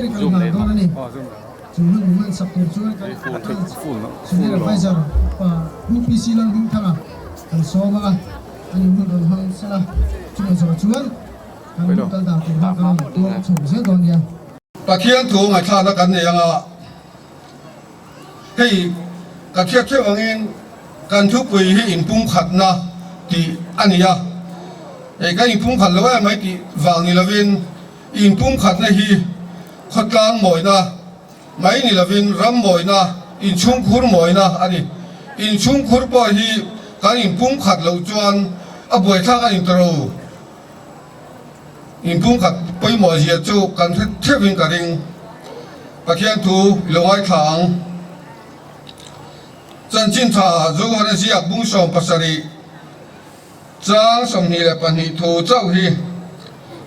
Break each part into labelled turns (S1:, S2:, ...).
S1: ber kan hlan dawn a ni. Chu hun min hmansak tur chuan kan Branch Senior Adviser Upa Pu PC Lalhmingthanga kan sawm ang a, ani hun rawn hmang sela chumi zawh chuan kan hun kal dan tur kha kan rawn tuam chho zel dawn nia.
S2: Pathian thu ngaihthlakna kan nei anga hei ka hriat theuh angin kan thupui hi inpumkhatna tih a ni a, hei kan inpumkhat lo em mai tih vang ni lovin inpumkhatna hi khawtlang mawina mai ni lovin ram mawina, inchhungkhur mawina a ni. Inchhungkhur pawh hi kan inpumkhat loh chuan a buaithlak a intawrh o. Inpumkhat pawimawh zia chu kan hre theuhin ka ring. Pathian thu i lo ngaithla ang. Chanchin tha Zohana ziak bung 70 chang 22 thu chauh hi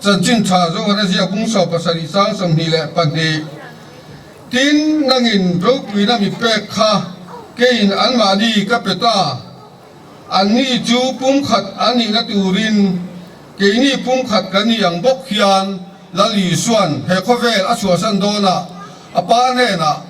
S2: Chanchin tha Zohana ziak bung 70 chang 22 Tin, nangin ropuina mi pek kha keiin anmahni ka pe ta. Anni chu pumkhat an nihna turin keini pumkhat kan ni ang bawk hian Lal Isua'n he khawvel a chhuahsan dawnah a Pa hnenah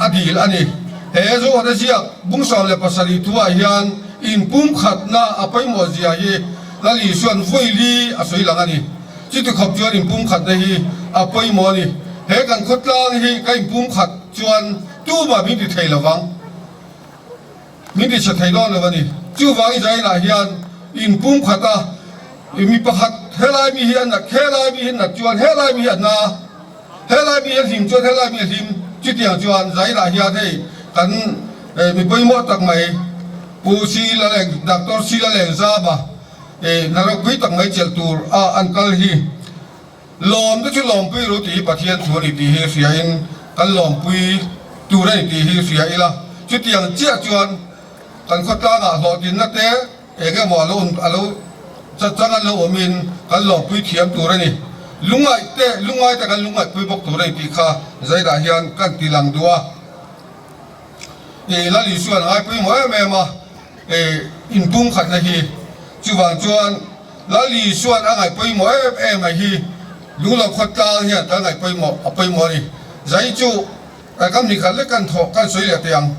S2: a dil a ni. He Zohana ziak bung 17 thuah hian inpumkhatna a pawimawh zia hi Lal Isua'n vawi li a sawi lang a ni. Chuti khawp chuan inpumkhatna hi a pawimawh a ni. He kan khawtlang hi ka inpumkhat chuan tumah min ti thei lovang. Min ti chhe thei dawn lo a ni. Chuvangin Zainah hian in pum khat a, mi pakhat helai mi hi a nat, helai mi hi a nat chuan helai mi hi a na, helai mi hi a hlim chuan helai mi a hlim. Chutiang chuan Zainah hian hei kan mi pawimawh tak mai Pu Sila Leng, Doctor Sila Lengzama hna ropui tak mai chelh tur a an kal hi. Lawm te chu lawmpui ru tih hi Pathian thu a ni tih hi hriain kan lawmpui tur a ni tih hi hria ila. Chutiang chiah chuan kan khawtlangah hlawhtlinna te eng emaw a lo a lo chang an lo awmin kan lawmpui thiam tur a ni. Lungngaih te lungngai te kan lungngaihpui bawk tur a ni tih kha zaidah hian kan ti lang duh a. Lal Isuan a ngaipawimawh em em a. Inpumkhatna hi chuvang chuan Lal Isuan a ngaih pawimawh em em mai hi Lunglo khawtlang hian kan ngaih pawimawh a pawimawh a ni. Zai chu kan mi khat lek kan thawh kan sawi leh teh ang.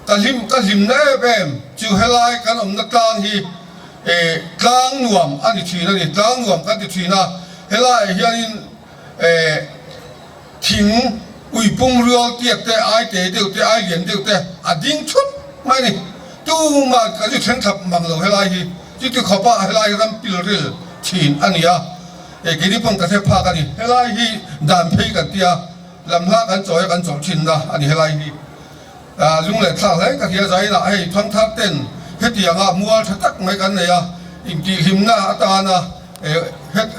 S2: Ka hlim ka hlimna em em chu helai kan awmna tlang hi tlang nuam a ni thin a ni. Tlang nuam kan ti thin a, helaiah hianin Thing ui pum rual tiak te, ai te deuh te, ai lian deuh te a ding thut mai a ni. Tumah ka zu then thlap mang lo helai hi. Chuti khawpah helai hi ram pil ril thin a ni a, e keini pawn ka hre phak a ni. Helai hi dan phei kan tia, lam hla kan chawi a kan chawlh thinna a ni helai hi. Lunglen thlak hle ka hria zainah hei thangthar ten hetianga mual tha tak mai kan nei a, intihhlimna atana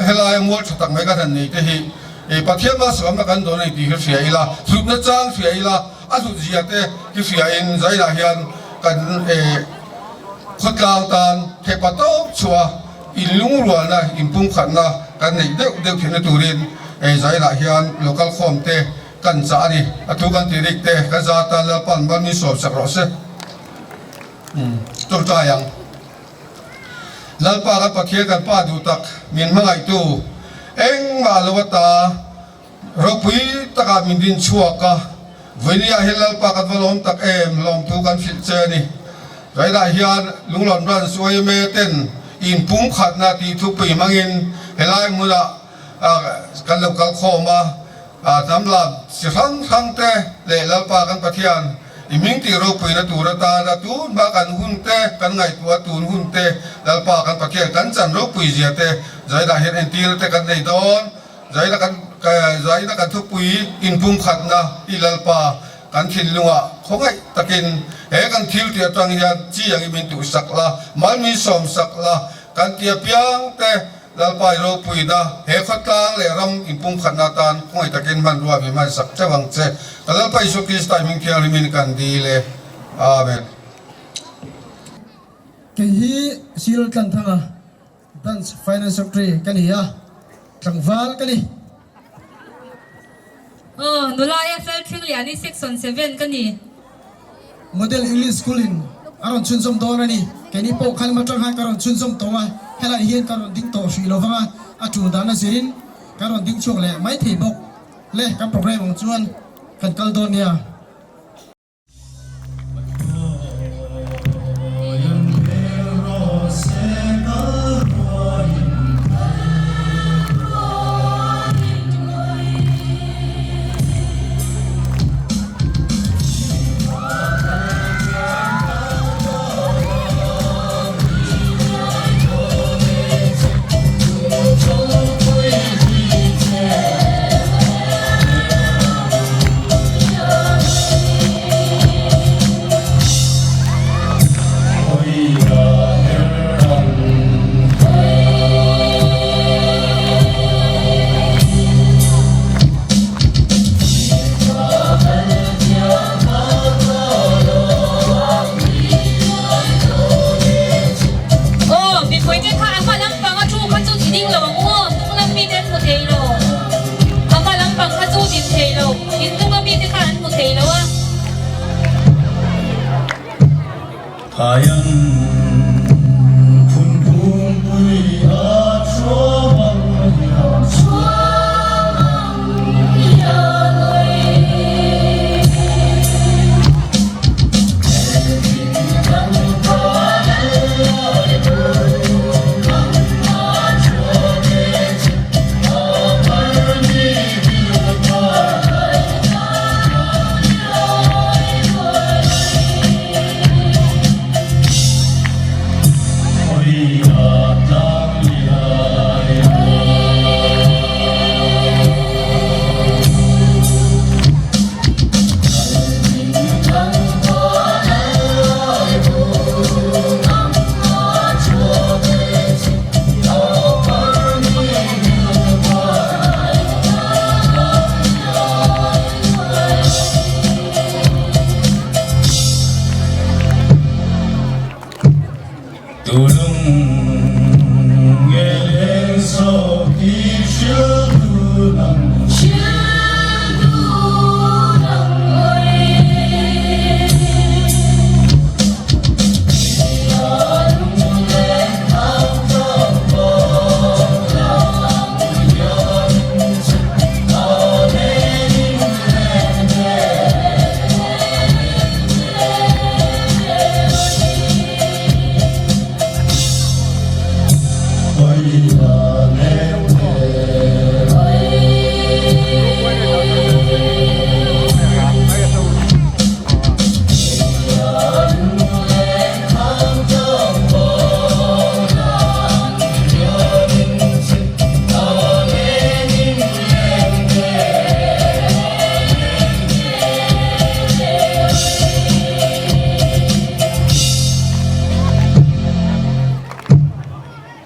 S2: helaia mual tha tak mai kan han nei te hi Pathian malsawmna kan dawn a ni tih hi hria ila, hlutna chang hria ila, a hlut zia te hi hria in zainah hian kan khawtlang tan thepa tawp chhuah inlungrualna, inpumkhatna kan neih deuh deuh theihna turin zainah hian local khawm te Kan chah a ni. A thu kan tih rik te ka za tan Lalpan mal min sawm sak rawh se. Umm tawngtai ang. Lalpa kan Pathian kan Pa duh tak min hmangaihtu engmah lo ata ropui takah min din chhuak a. Vawinia hian Lalpa kan va lawm tak em lawmthu kan hrilh che a ni. Vawiinah hian Lunglawn Branch yma ten inpumkhatna tih thupui hmangin helai hmunah kan lo kal khawm a. Hnam lam chi hrang hrang te leh Lalpa kan Pathian i hming tih ropuina tur atana tun hma kan hun te kan ngaihtuah tun hun te Lalpa kan Pathian kan chan ropui zia te zaidah hian entir te kan nei dawn. Zaina kan zaina kan thupui inpumkhatna i Lalpa kan thinlungah khawngaih takin he kan thil tih atang hian chi angin min tuhsak la, mal min sawmsak la kan ti apiang te Lalpa i ropuina, he khawtlang leh ram inpumkhatna atan khawngaih takin hmanrua mi hmansak teuh ang che. Ka Lalpa Isua Krista i hming thianghlimin kan dil e. Amen.
S1: Kei hi Cyril Tlanthanga, Branch Finance Secretary ka ni a, tlangval ka ni.
S3: Aw, nula FL Thingliani Section 7 ka ni.
S1: Model English School in a rawn chhunzawm dawn a ni. Keini pawh khan atang khan ka rawn chhunzawm tawh a, helai hian ka rawn ding tawh hrih lo vang a, a tul dan a zirin ka rawn ding chhuak leh mai thei bawk. Le kan program ang chuan kan kal dawn nia.
S3: Aw, mipuite kha a hma lampang a thu kha chu ti ding lo ang u aw, hnung lam mite an hmu thei lo. A hma lampang kha chu din thei lo, inhnunga mite kha an hmu thei lo a.
S4: Thaian phun phungpui a thuam ang hian.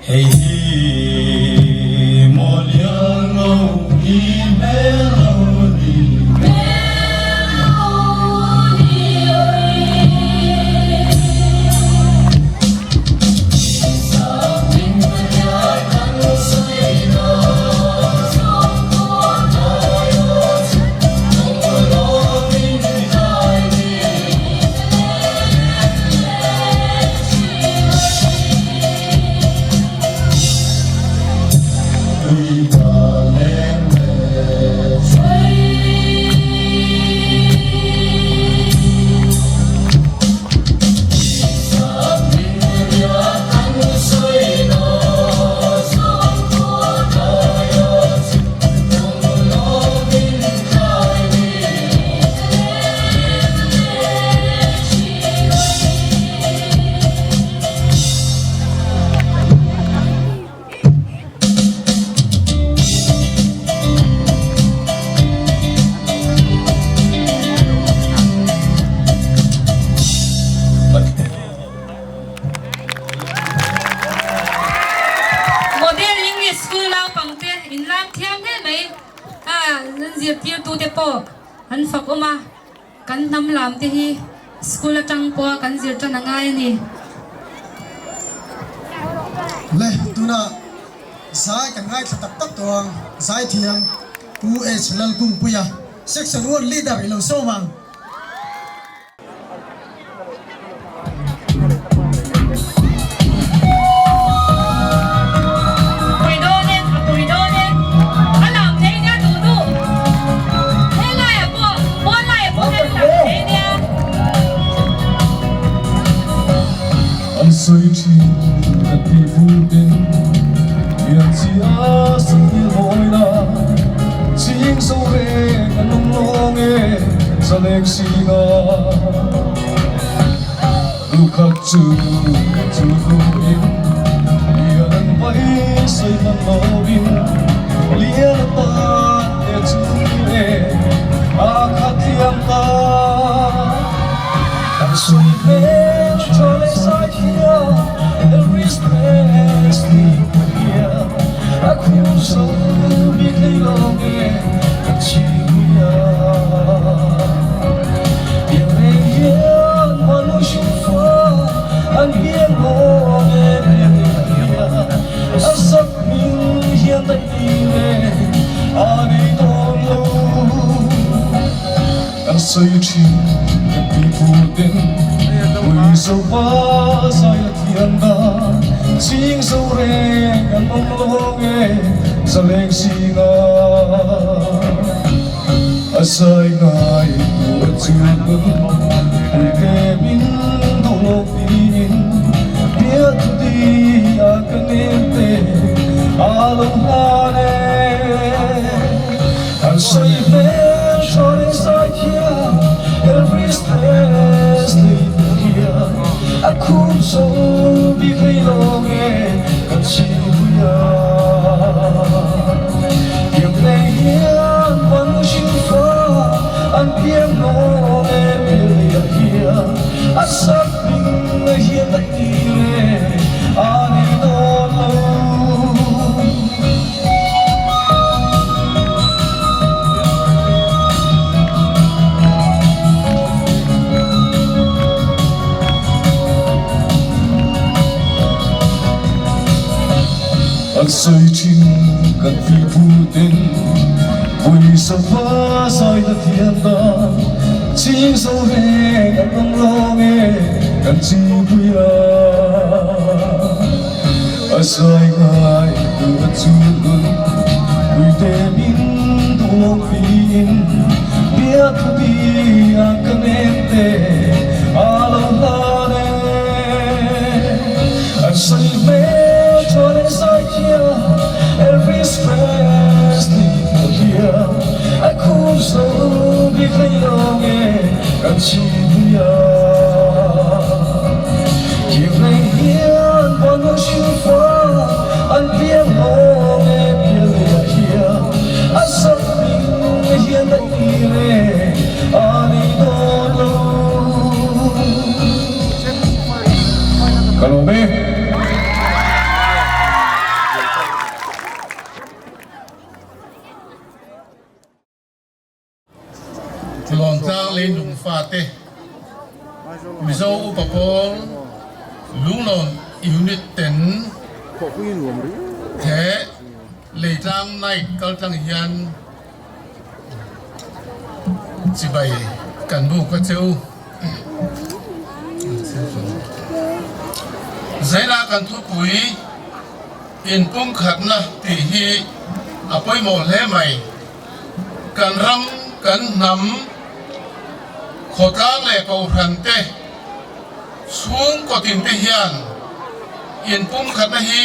S4: Hei hi maw lian lo hi hmel lo ni.
S3: Model English School naupangte inlam thiam hle mai a, an zirtirtute pawh an fak awm a. Kan hnam lam te hi school atang pawha kan zir tan a ngai a ni.
S1: Le, tunah zai kan ngaithla tak tak tawh ang, zaithiam Pu H Lalkungpuia, Section 1 Leader i lo sawm ang.
S3: Pui dawn e, a pui dawn e, a lam thei nia duh duh.
S4: An sawi thin kan ti puten Lian chi a sahmel mawina Ching zo reng an awm lawng e Zaleng singa Lukhat chu chu hnuin Lian an vai sawi hman lovin Lian a tan te chu e A khat thiam ta. Kan sawi hmel tha leh zai thiam Elvis Presley pawh hian a khum zo bik hlei lo nge kan chhingpui a. Piang reng hian hmangaih hrim fa an piang lawng e piang hian a zak hming hian daih tir e a nei dawn lo. Kan sawi thin kan ti puten Pui zo pa zai la thiam dan Ching zo reng an awm lawng e zaleng zinga A zai ngai tu a chu Pui te min duh lo tiin Biak thu di a ka nem te a lo hlan e. An sawi hmel hruai zai thiam Elvis Presley te hian a khum zo bik hlei lo nge kan chhingpui a. Tiang nei hian van hring fa an piang lawng e Pialei hian a sak hming hian daih tir e a nei dawn lo. An sawi thin kan ti puten Pawisa va zai la thiam dan Ching zo reng an awm lawng e kan chingpui a. A zai ngai tu a chul Puite min duh lo tiin Bia thu ti a ka nem te a lo hlan e An sawi hmel tha leh zai thiam Elvis Presley pawh hian A khum zo bik hlei lo nge kan chhipui a. Thiam reng hian van aw hrilh fa an piang lawng e pialei ah hian a zak hming hian daih tir e a nei dawn lo. Ka lawm e.
S2: Lawntlang leilung fate Mizo Upa Pawl Lunglawn Unit ten he Leitlang Night kaltlang hian chibai kan buk a che u. Zaina kan thupui inpumkhatna tih hi a pawimawh hle mai. Kan ram, kan hnam, khawtlang leh kohhran te, chhungkaw tin te hian inpumkhatna hi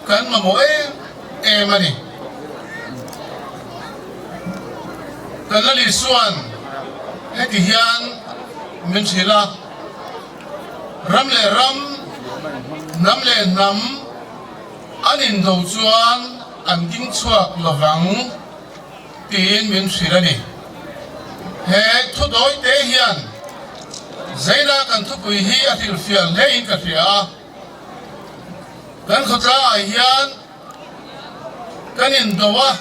S2: kan mamawh em em a ni. Kan la Lisuan heti hian min hrilh a, ram leh ram, hnam leh hnam an indo chuan An ding chhuak lovang tiin min hrilh a ni. He thu dawi te hian Zaina kan thupui hi a hrilhfiah hlein ka hria a. Kan khawtlangah hian kan indo a,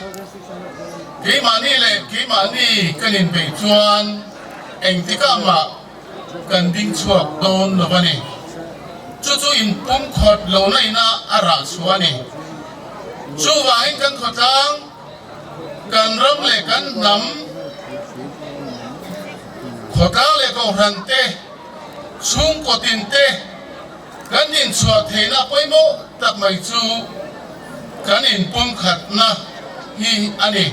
S2: keimahni leh keimahni kan inbeih chuan engtikah mah kan ding chhuak dawn lo a ni. Chu chu inpum khawt lo na ina a rah chhuah a ni. Chuvangin kan khawtlang, kan ram leh kan hnam, khawtlang leh kohhran te, chhungkaw tin te kan inchhuah theihna pawimawh tak mai chu kan inpumkhatna hi a ni.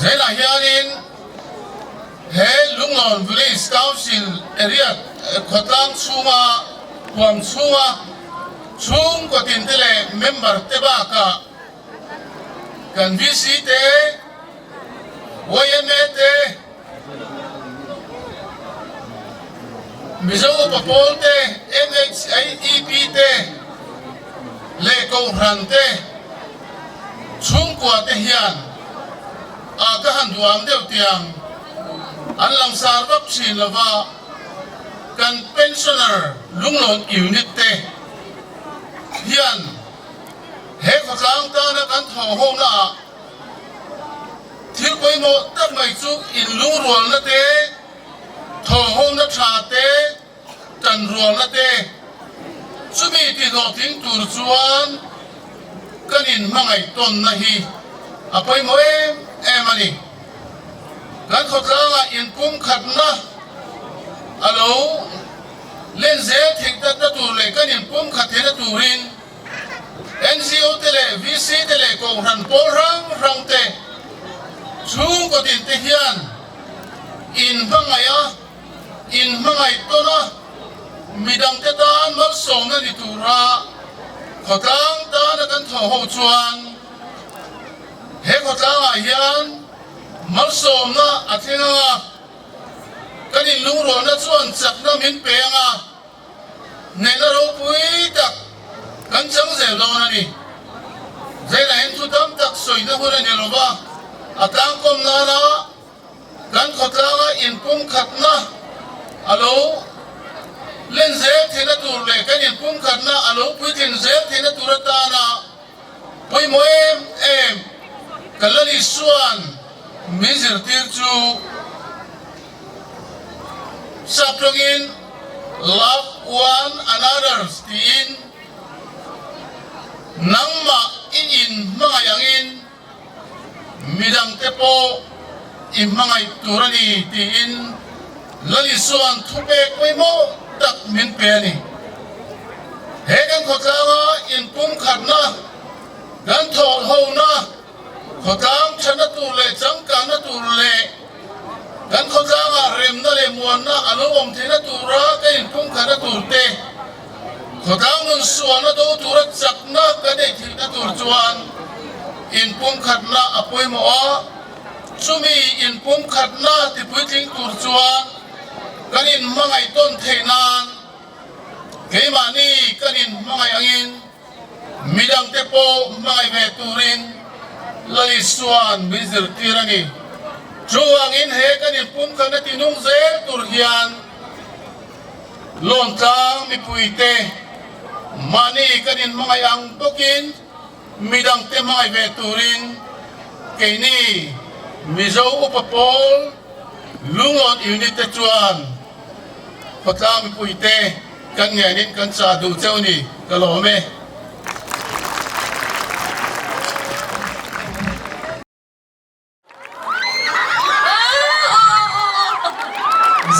S2: Zelah hianin. He Lunglawn Village Council area khawtlang chhunga
S5: Huam chhunga chhungkaw tinte leh member te bakah kan VC te, yma te, Mizo Upa Pawl te, NHIEP te leh Kohhran te chhungkua te hian a ka han duam deuh tiang an langsar vak thin lova kan Pensioner Lunglawn Unit te hian he khawtlang tana kan thawhhona ah Thil pawimawh tak mai chu inlungrualna te, thawhhawmna tha te, tanrualna te, chumi tihlawhtling tur chuan kan inhmangaih tawnna hi a pawimawh em em a ni. Kan khawtlangah inpumkhatna a lo len zel theih tatna tur leh kan inpumkhat theihna turin, NGO te leh VC te leh Kohhran pawl hrang hrang te chhungkaw tin te hian inhmangaih a, inhmangaih tawn a, midangte tan malsawmna ni tura khawtlang tana kan thawh ho chuan he khawtlangah hian malsawmna a thleng ang a, kan inlungrualna chuan chakna min pe ang a. Hnehna ropui tak kan chang zel dawn a ni. Zela hian thu tam tak sawina hun a ni lo va, a tlangkawm nana kan khawtlanga inpumkhatna a lo len zel theihna tur leh kan inpumkhatna a lo puitlin zel theihna tur atana pawimawh em em ka Lal Isua'n min zirtir chu Sap tawngin Love one another tiin nangmah i inhmangaih angin midangte pawh i hmangaih tur a ni tiin Lal Isua'n thupek pawimawh tak min pe a ni. He kan khawtlanga inpumkhatna, kan thawhhona, Khawtlang thatna tur leh changkanna tur leh kan khawtlangah remna leh muanna a lo awm theihna tura kan inpumkhatna tur te, khawtlang nun sualna do tura chakna kan neih theihna tur chuan inpumkhatna a pawimawh a, chumi inpumkhatna tipuitling tur chuan kan inhmangaih tawn theih nan keimahni kan inhmangaih angin, Midangte pawh hmangaih ve turin Lal Isua'n min zirtir a ni. Chuvangin he kan inpumkhatna tinung zel tur hian Lawntlang mipuite mahni kan inhmangaih ang bawkin midangte hmangaih ve turin keini Mizo Upa Pawl Lungawn Unit te chuan Khawtlang mipuite kan ngenin kan chah duh cheu ni, ka lawm e.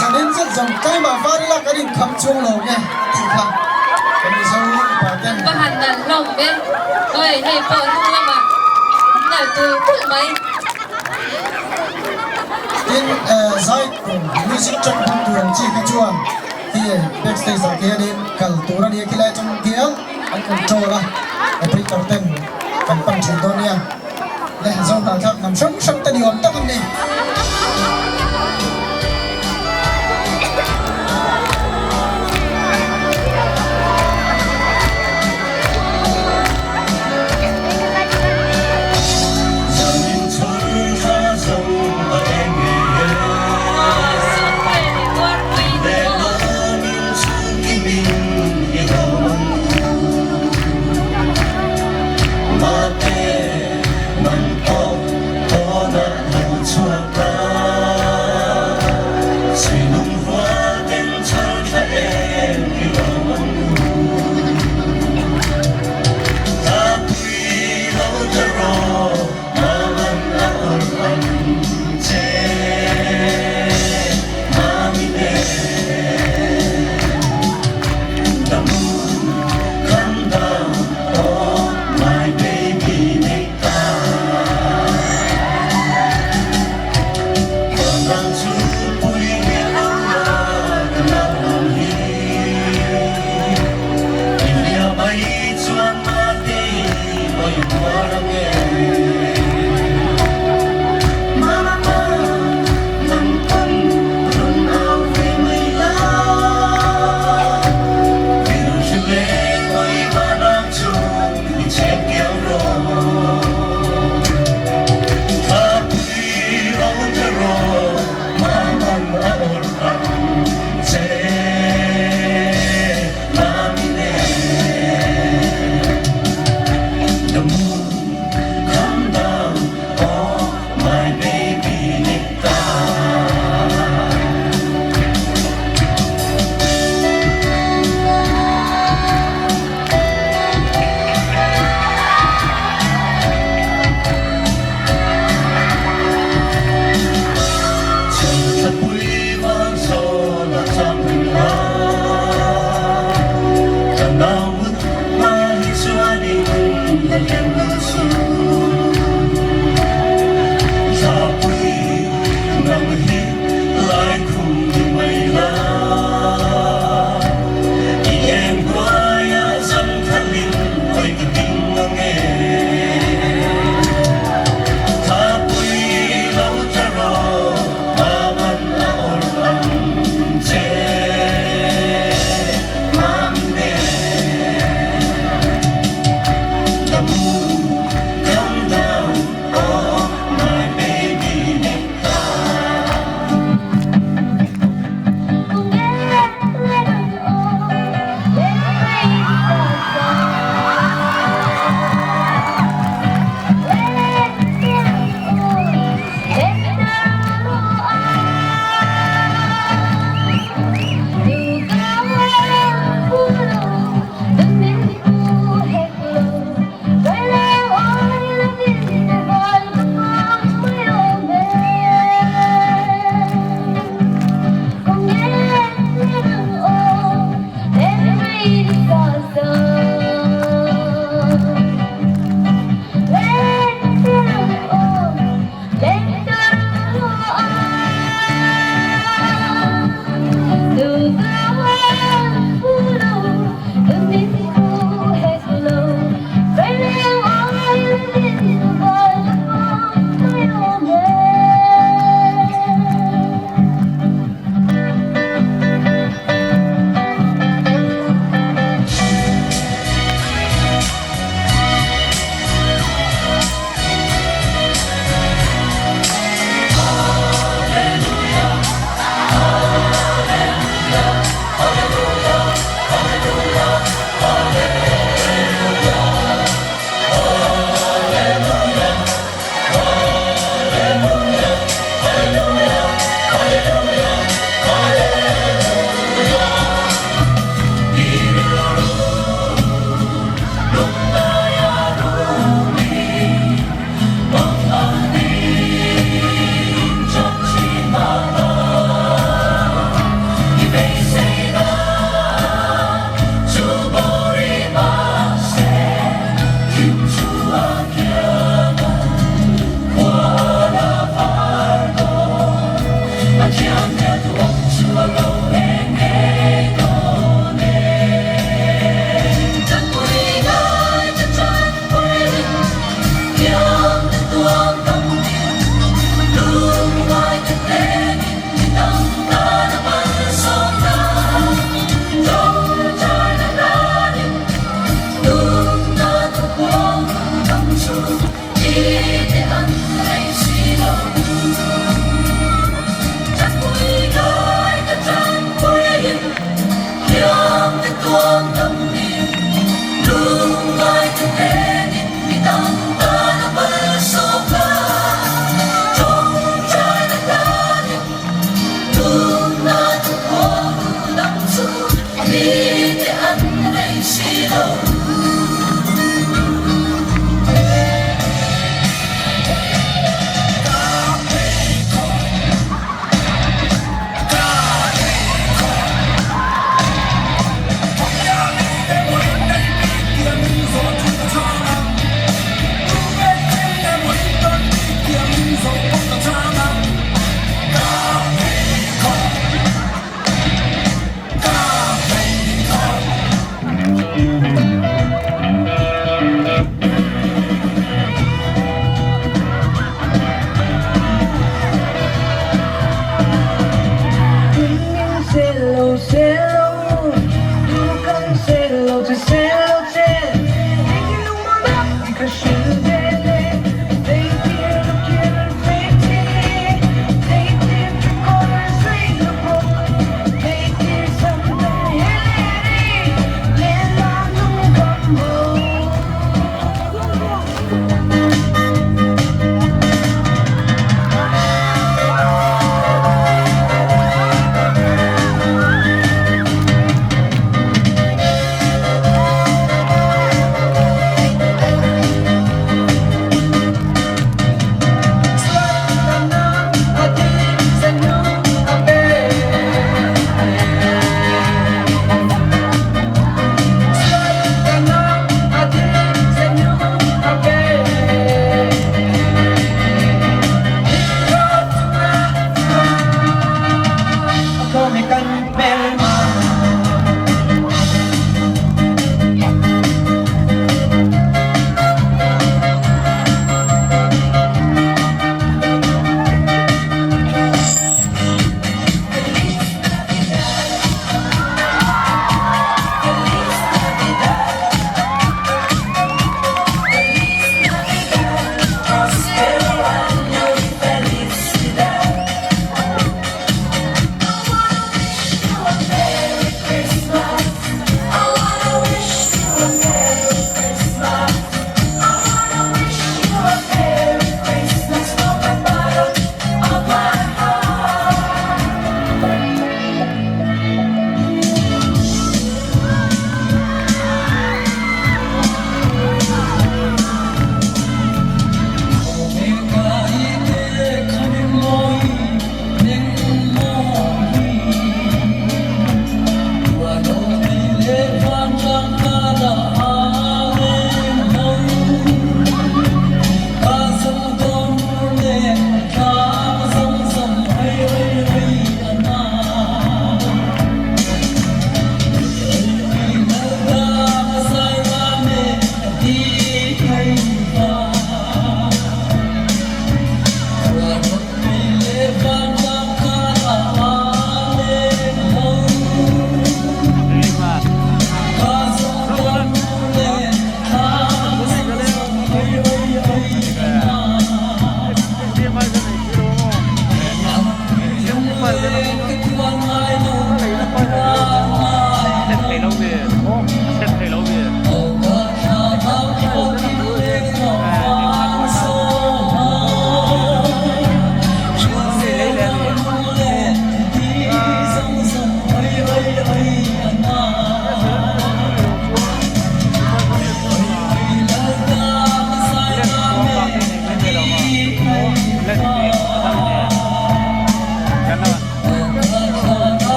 S1: Zanin zet zawng tlema var ila kan inkham chhung lo nge tih kha kan Mizo upa ten.
S3: Va han nalh hlawm ve. Oi hei pawh hnung lamah nalh tul tul mai.
S1: Tin zai tur music track hmang tur ang chi kha chuan khi backstage ah khianin kal tur a nia khilai atang khian an control a operator ten kan pan thin dawn nia le zo hnalthlak hnam hrang hrang te ni awm tak an ni.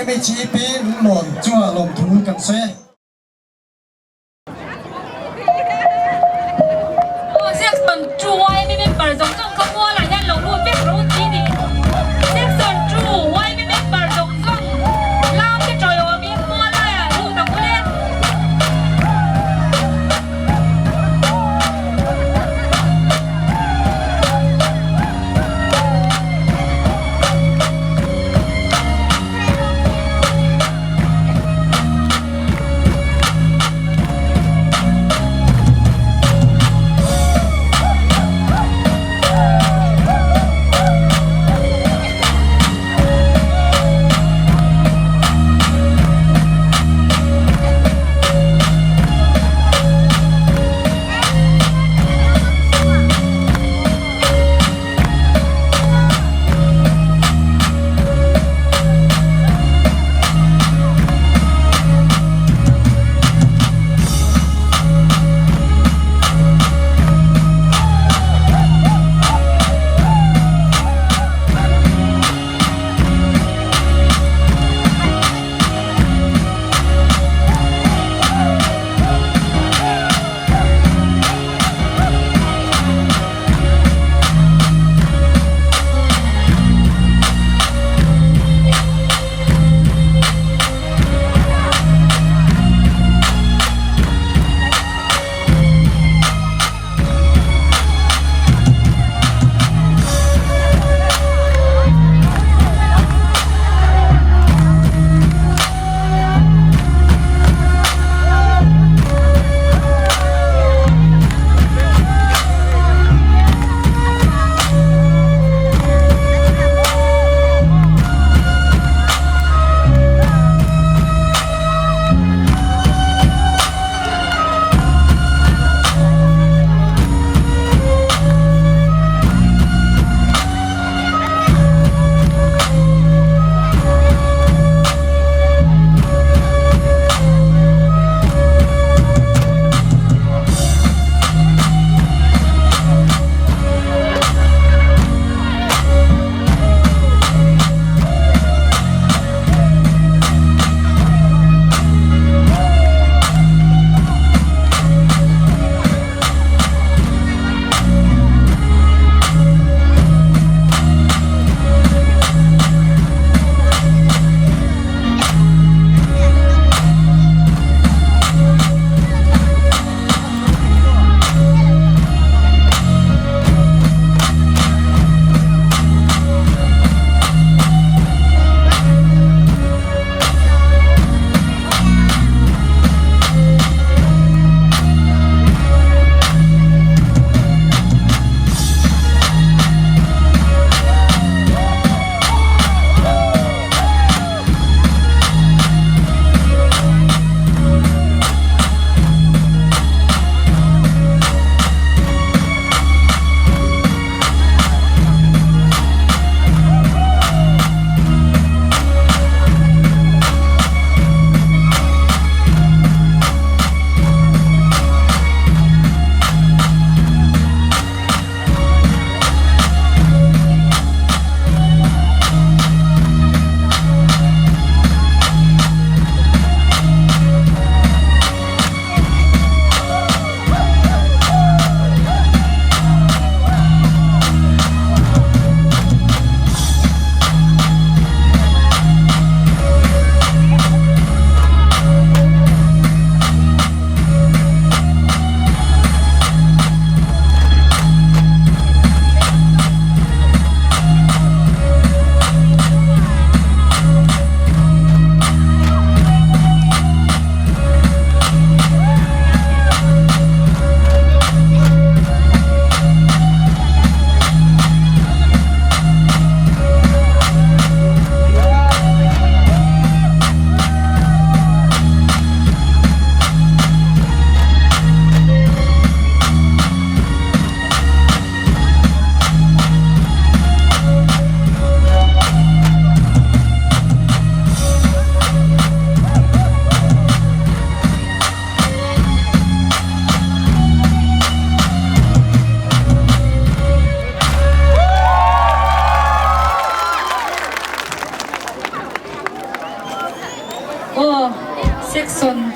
S1: MHEP Lunglawn chungah lawmthu kan sawi e.
S3: Aw Section 2 YMA member zawng zawng kha mualah hian lo lut vek rawh u tih ni. Section 2 YMA member zawng zawng lam te tawiawmin mual laiah lut ang u le.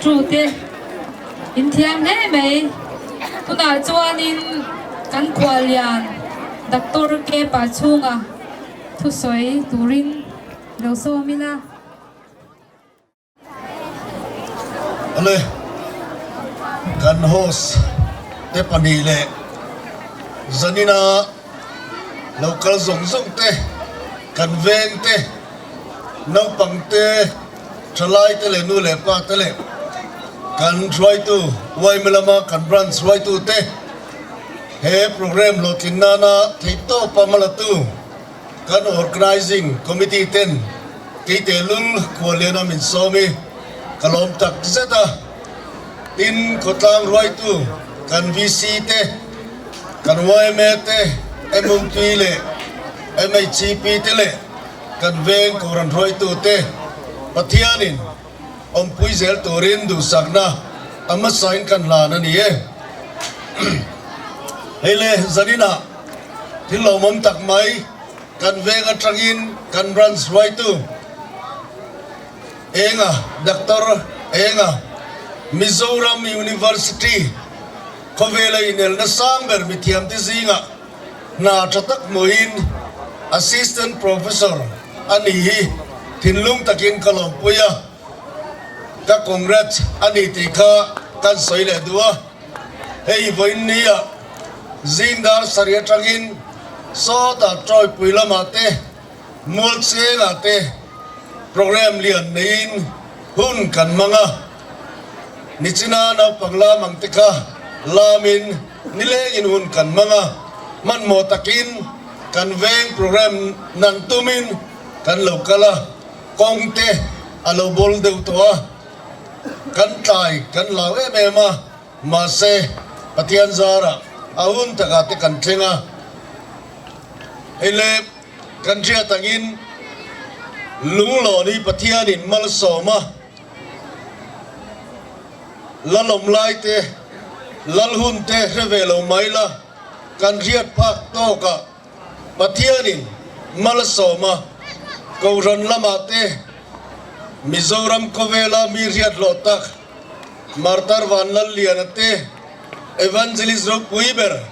S3: Two te in thiam hle mai. Tunah chuanin kan khuallian Doctor Kepa chhunga thusawi turin lo sawm ila.
S6: Awle, kan host te pahnih leh zanina lo kal zawng zawng te, kan veng te, naupang te, thalai te leh nu leh pa te leh kan hruaitu yma lama kan branch hruaitu te he program hlawhtlin nana theihtawpa hmalatu Kan Organising Committee ten keite lul khuallian a min sawm i ka lawm tak zet a. Tin, khawtlang ruaitu kan VC te, kan yma te, MOP leh MHCP te leh kan veng Kohhran hruaitu te Pathianin awmpui zel turin duhsakna a hmasain kan hlan a ni e. Hei le, zaninah Thil lawmawm tak mai, kan veng atangin kan branch hruaitu Enga, Doctor Enga, Mizoram University khawvela inelna sang ber mithiamte zingah hna tha tak hmuhin Assistant Professor a ni hi thinlung takin ka lawmpui a, ka congrats a ni tih kha kan sawi leh duh a. Hei vawiin nia zing dar sarih atangin sawtah Tawipui lamah te, Mualchengah te program lian neiin hun kan hmang a. Nichina naupang lam ang te kha lamin nilengin hun kan hmang a, hmanhmawh takin kan veng program nan tumin kan lo kal a, kawng te a lo bawl deuh tawh a. Kan tlai kan lau em em a, mahse Pathian zarah a hun takah te kan thleng a. Hei le kan hriat angin Lunglawn hi Pathianin malsawm a, Lalawm lai te, Lalhun te hre ve lo mai la, kan hriat phak tawkah Pathianin malsawm a, Kohhran lamah te Mizoram khawvela mi hriat hlawh tak Martar Vanlalliana te, Evangelist ropui ber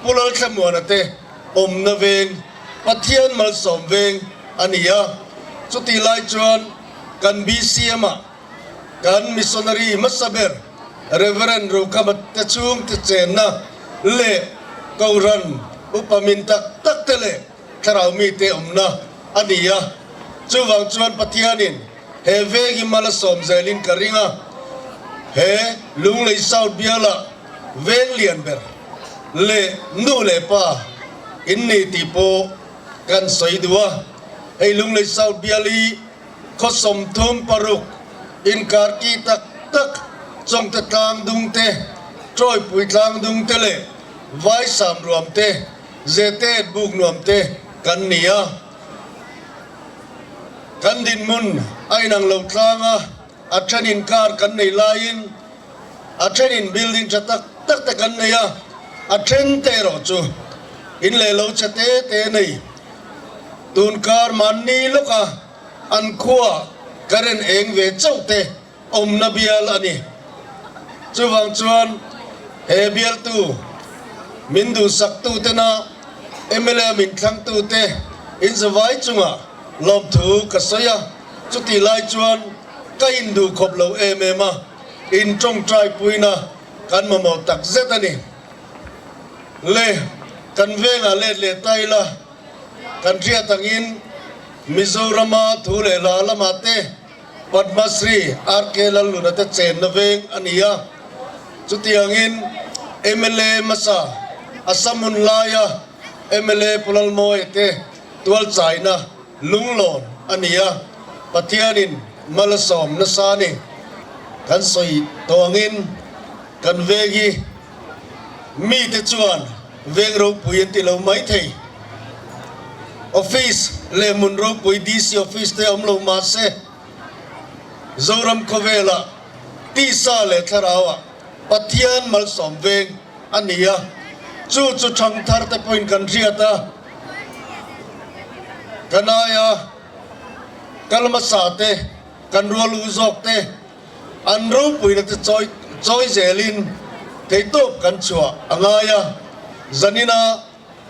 S6: Pu Lalthlamuana te awmna veng, Pathian malsawm veng a ni a. Chutih lai chuan kan BCM-ah Kan missionary hmasa ber Rev. Rokhama te chhungte chenna leh Kohhran upa min tak tak te leh thlarau mite awmna a ni a. Chuvang chuan Pathianin he veng hi mal a sawm zelin ka ring a, he Lunglei South biala veng lian ber leh nu leh pa in ni tih pawh kan sawi duh a. Hei Lunglei South bial hi Khaw 36 inkar ki tak tak Chawngte tlang dung te, Tawipui tlang dung te leh Vaisam ruam te, Zetet buk nuam te kan ni a. Kan dinhmun a inang lo tlang a, a then inkar kan nei laiin a then in building tha tak tak te kan nei a, a then te erawh chu in leh lo chhe te te nei. Tunkar mahni lawka an khua current eng ve chauh te awmna bial a ni. Chuvang chuan he bialtu min duhsaktu tena mla min thlangtu te inzavai chungah lawmthu ka sawi a, chutih lai chuan ka induh khawp lo em em a, in tawngtai puina kan mamawh takzet a ni. Le, kan vengah let leh ta ila, kan hriat angin Mizorama thu leh hla lamah te Padma Shri RK Lalluna te chenna veng a ni a. Chutiangin mla hmasa Assam hun laia mla Pu Lalmawia te tualchaina lunglawn a ni a, Pathianin mal a sawm nasa a ni. Kan sawi tawh angin kan veng hi Mite chuan veng ropui an ti lo mai thei. Office leh hmun ropui DC office te awm lo mah se, Zoram khawvelah tisa leh thlarauah Pathian malsawm veng a ni a, chu chu thangthar te pawhin kan hriat a, kan aia kal hmasa te, kan rual u zawk te. An ropuina te chawi chawi zelin theihtawp kan chhuah a ngai a, zanina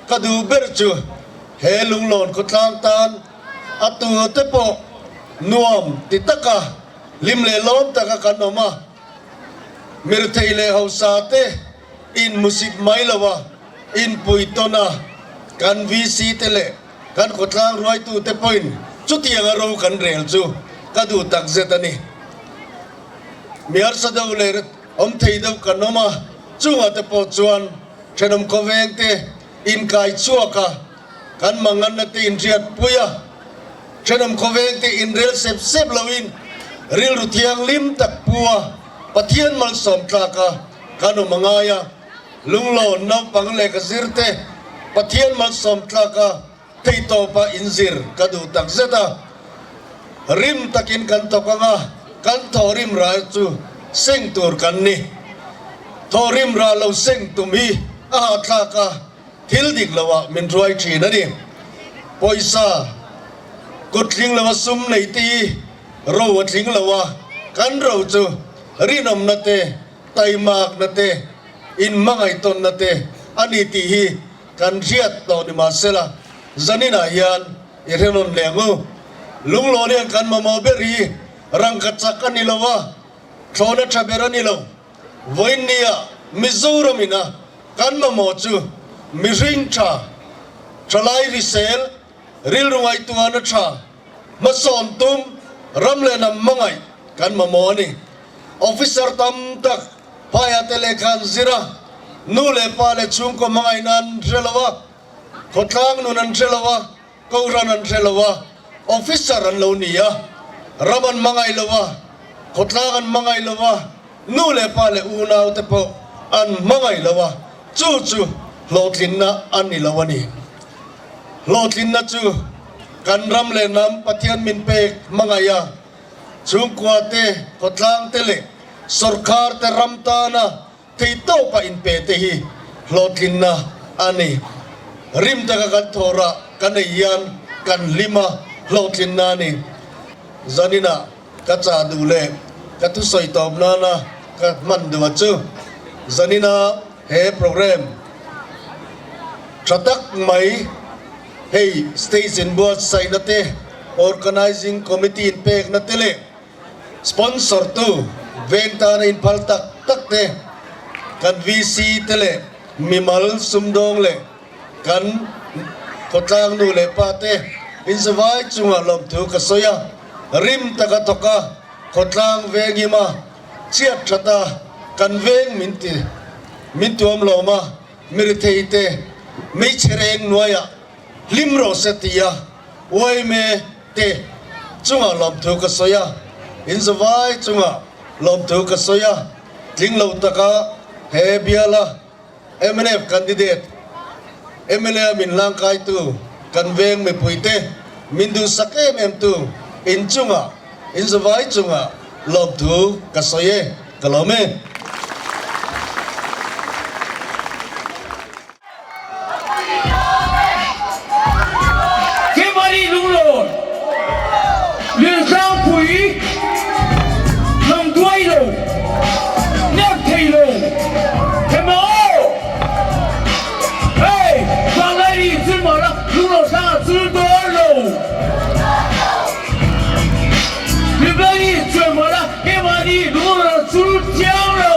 S6: ka duh ber chu he lunglawn khawtlang tan a tute pawh nuam ti taka hlim leh lawm taka kan awm a, mirthei leh hausa te in musit mai lo a, inpui tawn a, kan VC te leh kan khawtlang ruaitute pawhin chutianga ro kan rel chu ka duh takzet a ni. Mi harsa deuh leh awm thei deuh kan awm a, chungah te pawh chuan thenawm khawveng te inkai chhuak a, kan manganna te inhriatpui a, thenawm khawveng te inrel sep sep loin rilru thianghlim tak pu a, Pathian malsawm tlak a kan awm a ngai a. Lunglawn naupang leh ka zir te Pathian malsawm tlak a theihtawp a inzir ka duh tak zet a. Rim takin kan thawk ang a, kan thawhrim ra chu seng tur kan ni. Thawhrim ra lo seng tum hi a hahthlak a, thil dik lo ah min ruai thin a ni. Pawisa kut tling lo a sum nei te hi ro a tling lo a, kan ro chu rinawmna te, taimakna te, inhmangaihtawnna te a ni tih hi kan hriat tawh ni mahsela zaninah hian i hrenawn leh ang u. Lunglawn hian kan mamawh ber hi rangka chak a ni lo a, thlawhna tha ber a ni lo. Vawiin nia Mizoram ina kan mamawh chu mihring tha, thalai hrisel, rilru ngaihtuahna tha, hmasawn tum, ram leh hnam hmangaih kan mamawh a ni. Officer tam tak phaiah te lehkha an zir a, nu leh pa leh chhungkaw hmangaihna an hre lo a, khawtlang nun an hre lo a, kohhran an hre lo a, officer an lo ni a, ram an hmangaih lo a, khawtlang an hmangaih lo a, nu leh pa leh unau te pawh an hmangaih lo a, chu chu hlawhtlinna a ni lo a ni. Hlawhtlinna chu kan ram leh hnam Pathian min pek hmangaih a, Chhungkua te, khawtlang te leh sawrkar te ram tana theihtawpa inpe te hi hlawhtlinna a ni. Rim taka kan thawhrah kan ei hian kan hlim a, hlawhtlinna a ni. Zaninah ka chah duh leh ka thusawi tawp nana ka hman duh a chu zanina he program tha tak mai Hei stage inbuatsaihna te, organising committee inpekna te leh sponsor tu veng tana inphal tak tak te, kan VC te leh mimal sumdawng leh kan khawtlang nu leh pa te inzavai chungah lawmthu ka sawi a, rim taka thawk a, khawtlang vengim a, chhiat that a, kan veng min ti min tuam lawm a. Mirithei te hmeichhe reng hnuaiah hlim rawh se tia uaime te chungah lawmthu ka sawi a, inzavai chungah lawmthu ka sawi a, tling lo taka he biala mnf candidate mla min hlangkaitu kan veng mipui te min duhsak em em tu inchungah inzavai chungah lawmthu ka sawi e. Ka lawm e.
S7: Kemani Lunglawn, Lirtlangpui, Lam duai lo, Nek thei lo, Hema aw! Hei, Vanglai ni chul mah la, Lunglawn tlangah chul dawn lo. Lirtlangpui chuan mah la, Keimahni lunglawn chul thiang lo.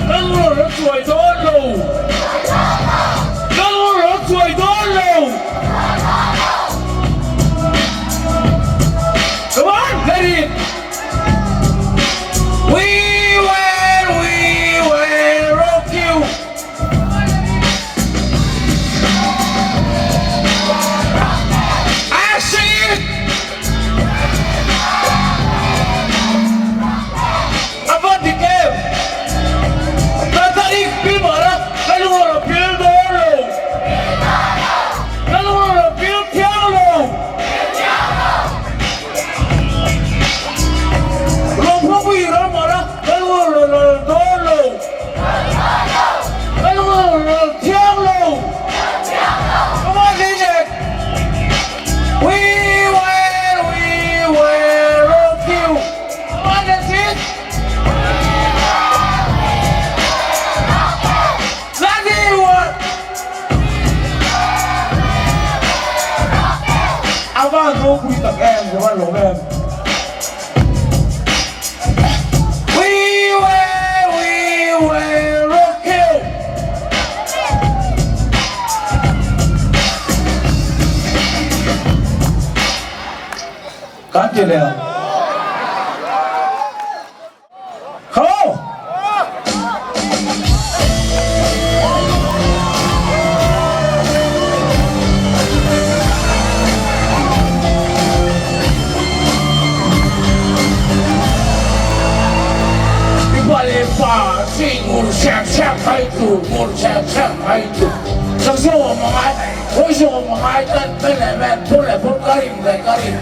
S7: Lalngur a chuai dawn lo. Lalngur a chuai dawn lo. Come on, let it. We will, we will rock you. I see it. A va dik em? Tatarik pil mah la, ka lung a pil dawn lo. Ka lung a pil thiang lo. Rawngkhawpui ram mah la, ka lung a lal dawn lo. Ka lung a lal thiang lo. Come on, DJ. We will, we will rock you. Come on, that's it. Bloody what? A van ropui tak em, ka van lawm em. We will, we will rock you. Kan ti leh ang. Hello! Mipa leh pa chi ngur chhiak chhiak mai tur, ngur chhiak chhiak mai tur. Chak zawk awm a ngai, hawi zawk awm a ngai, tan pen leh pen, phur leh phur, ka rim leh ka rim.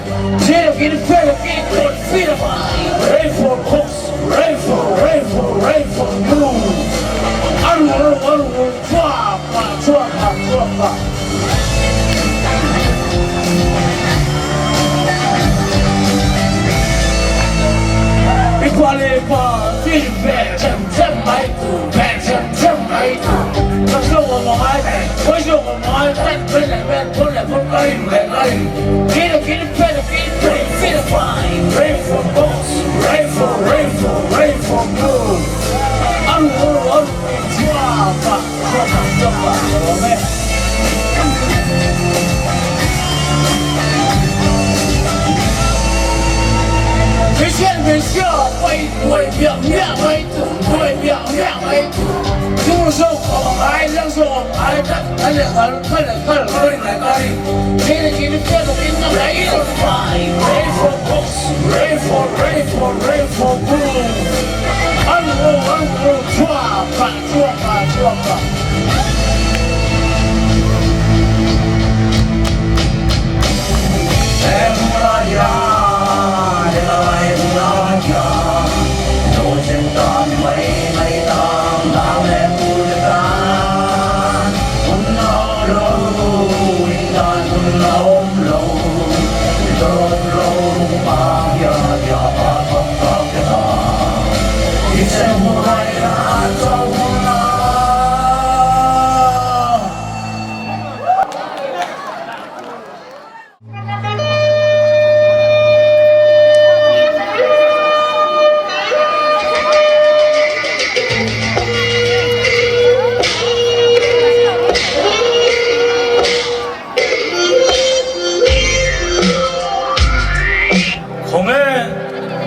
S4: Khawnge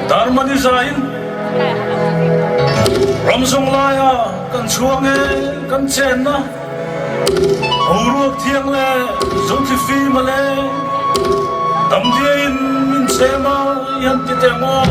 S4: Dharma Design ram zawng laia kan chhuang e kan chenna boruak thiang leh zothli fim a le damdiain min chem a i han ti teh maw?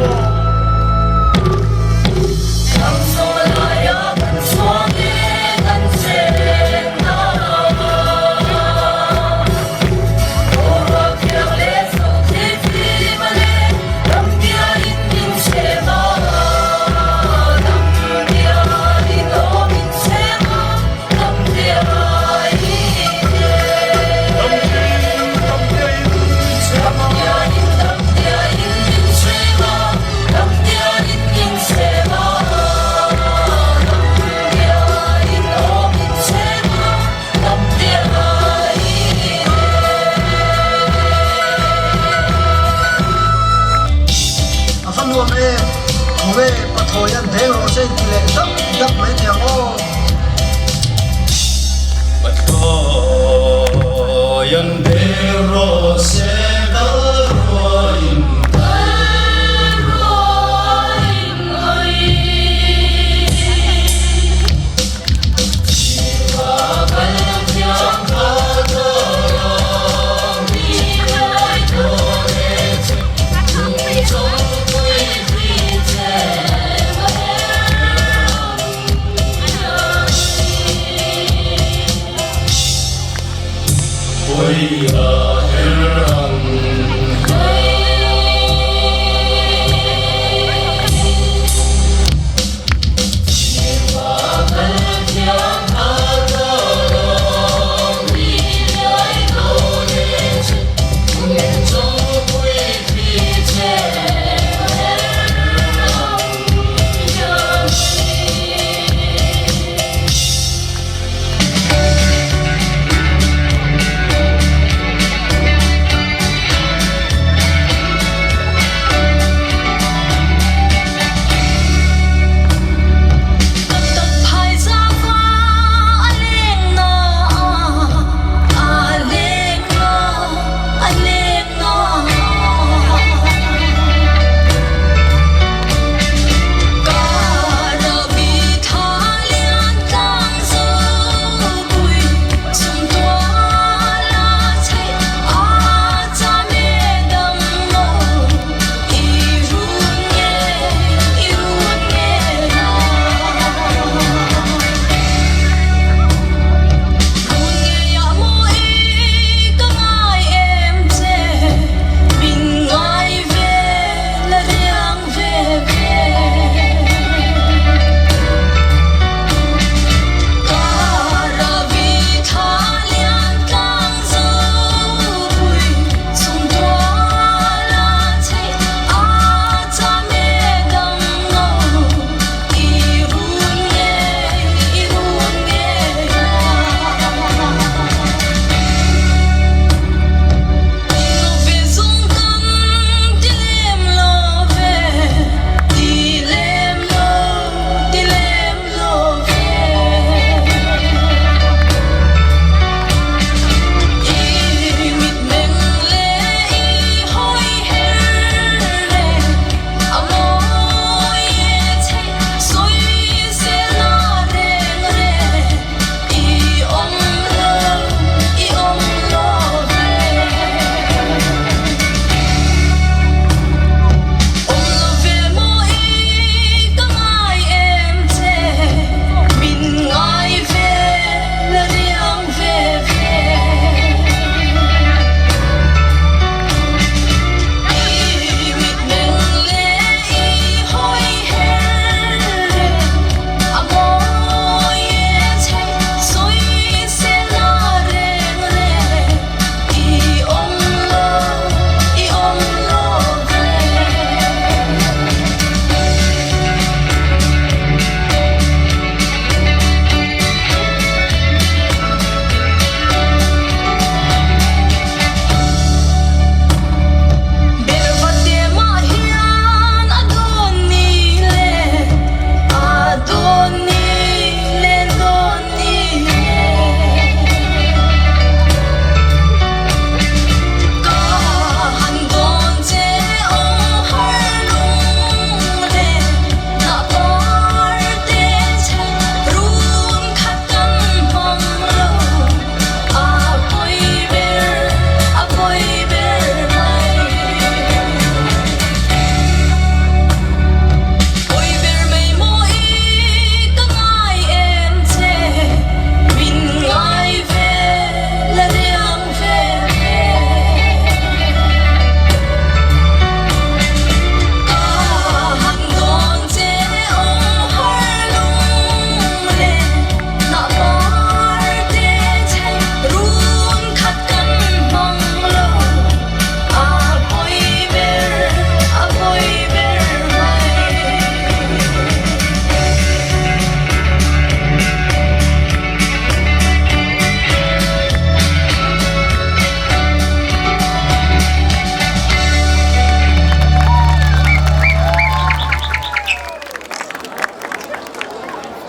S4: rawh se kal ruaiin.
S3: Kal ruaiin ai. Chhimpa kal thiam kha tawrang mi lai dawn e che lung chawngpui thli che ka her ang iang
S4: Pawi a her ang.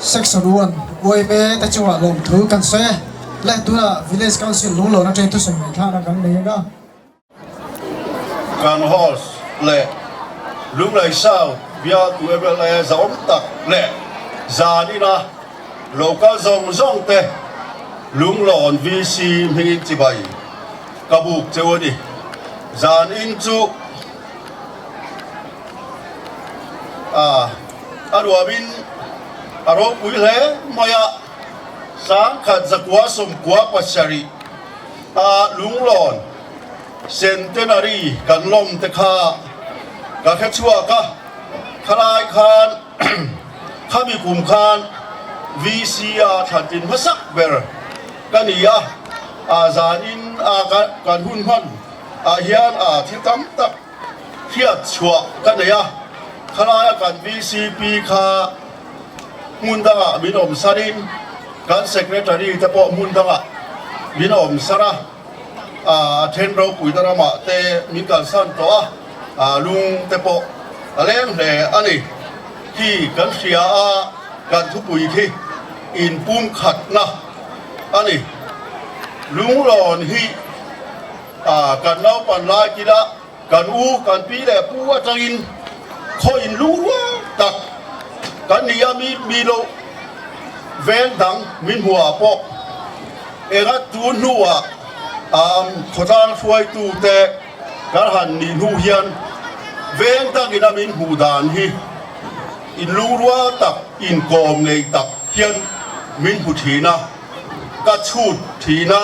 S1: Section 1 YMA te chungah lawmthu kan sawi e. Le tunah Village Council lunglawn atangin thusawi ngaihthlakna kan nei ang a.
S6: Kan host leh Lunglei South bialtu mla zahawm tak leh zan ina local zawng zawng te Lunglawn VC hmingin chibai ka buk cheu a ni. Zan in chu a a nuamin a ropui hle mai a, 1997 a Lunglawn Centenary kan lawm te kha ka hre chhuak a, khalai khan khami kum khan VC a thlantlin hmasak ber ka ni a, a zanin a kan hun hman ah hian a thil tam tak hriat chhuah ka nei a, khalaia kan VCP kha hmun dangah min awm sarin kan Secretary te pawh hmun dangah min awm sar a. A then ropuina ramah te min kalsan tawh a, a lung te pawh a leng hle a ni. Khi kan hria a, kan thupui khi inpumkhatna a ni. Lunglawn hi kan naupan lai kila kan u, kan pi leh pu atangin khaw inlung rual tak kan ni a, mi mi lo veng dang min hmuhah pawh enga tun hnuah khawtlang hruaitute kan han nih hnu hian veng dangin a min hmuh dan hi inlung rual tak, inkawm nei tak hian min hmu thin a, ka chhut thin a.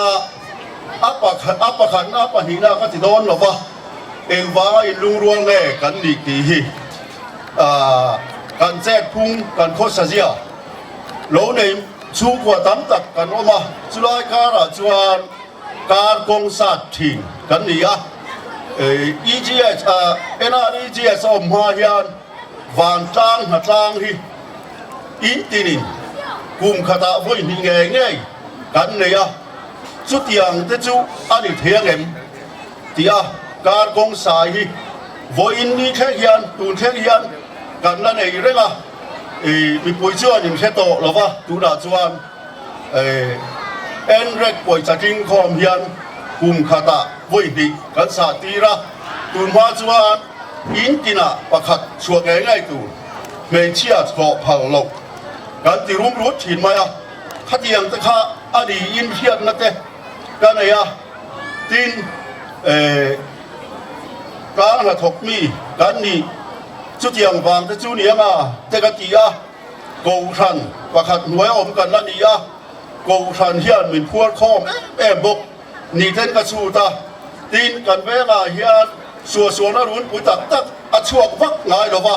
S6: A pakhat a pakhatna a pahnihna ka ti dawn lo va, engvanga inlungrual nge kan nih tih hi kan chet phung kan khawsa zia lo nei chhungkua tam tak kan awm a, chulai karah chuan kar kawng sat thin kan ni a, EGS NREGS a awm hma hian vantlang hnatlang hi in tinin kum khatah vawi hnih ngei ngei kan nei a. Chutiang te chu a ni thei ang em? Tih a kar kawng sai hi vawiin ni thleng hian tun thleng hian kan la nei reng a, mipui chuan in hre tawh lo va, tunah chuan Enrek pawisa tlingkhawm hian kum khatah vawi hnih kan sah tir a, tun hma chuan in tinah pakhat chhuah ngei ngei tur hmeichhia chhuah phal loh kan ti rum rut thin mai a. Khatiang te kha a niin hriatna te ka nei a, tin tlang hnathawk mi kan nih chutiang vang te chu ni anga te ka ti a, Kohhran pakhat hnuai awm kan la ni a, Kohhran hian min phuar khawm em em bawk ni ten ka chhut a, tin kan vengah hian suahsualna runpui tak tak a chhuak vak ngai lo va.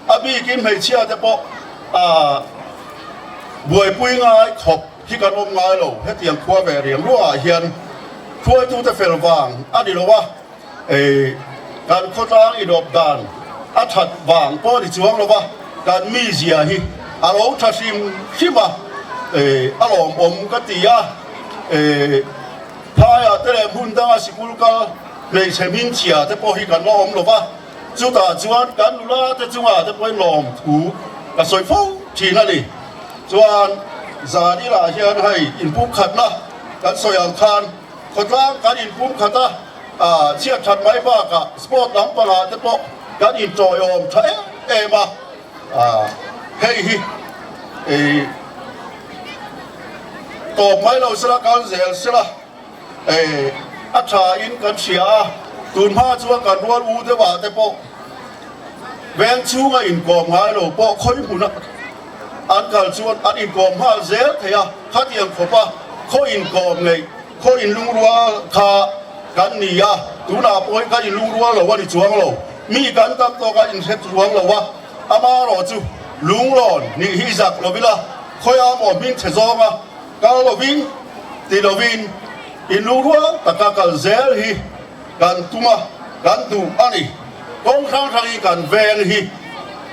S6: A bikin hmeichhia te pawh buaipui ngai khawp hi kan awm ngai lo. Hetiang khua ve riang ruangah hian hruaitute fel vang a ni lo a, kan khawtlang inawp dan a that vang pawh a ni chuang lo va, kan mizia hi a lo tha hrim hrim a, a lawmawm ka ti a. Phaiah te leh hmun danga sikul kal hmeichhe hmingchhia te pawh hi kan la awm lo va. Chutah chuan kan nula te chungah te pawhin lawm thu ka sawi fo thin a ni. Chuan zan ilah hian hei inpum khatna kan sawi ang khan khawtlang kan inpum khat a, chhiat that mai bakah sport lampangah te pawh kan intawiawm tha em em a, hei hi tawp mai lo sela kal zel sela. A tha in kan hria a, tun hma chuan kan rual u deuh ah te pawh veng chhunga inkawm ngai lo pawh khawi hmun an kal chuan an inkawm nghal zel thei a, khatiang khawp a khaw inkawm neih khaw inlungrual kha kan ni a, tunah pawh hi kan inlungrual lo a ni chuang lo, mi kan tam tawk a inhre chuang lo a, amaherawh chu lunglawn nih hi zak lovila khawiah maw hming chhe zawnga Kal lovin, ti lovin, inlungrual taka kal zel hi kan tum a, kan duh a ni. Kawng hrang hrangin kan veng hi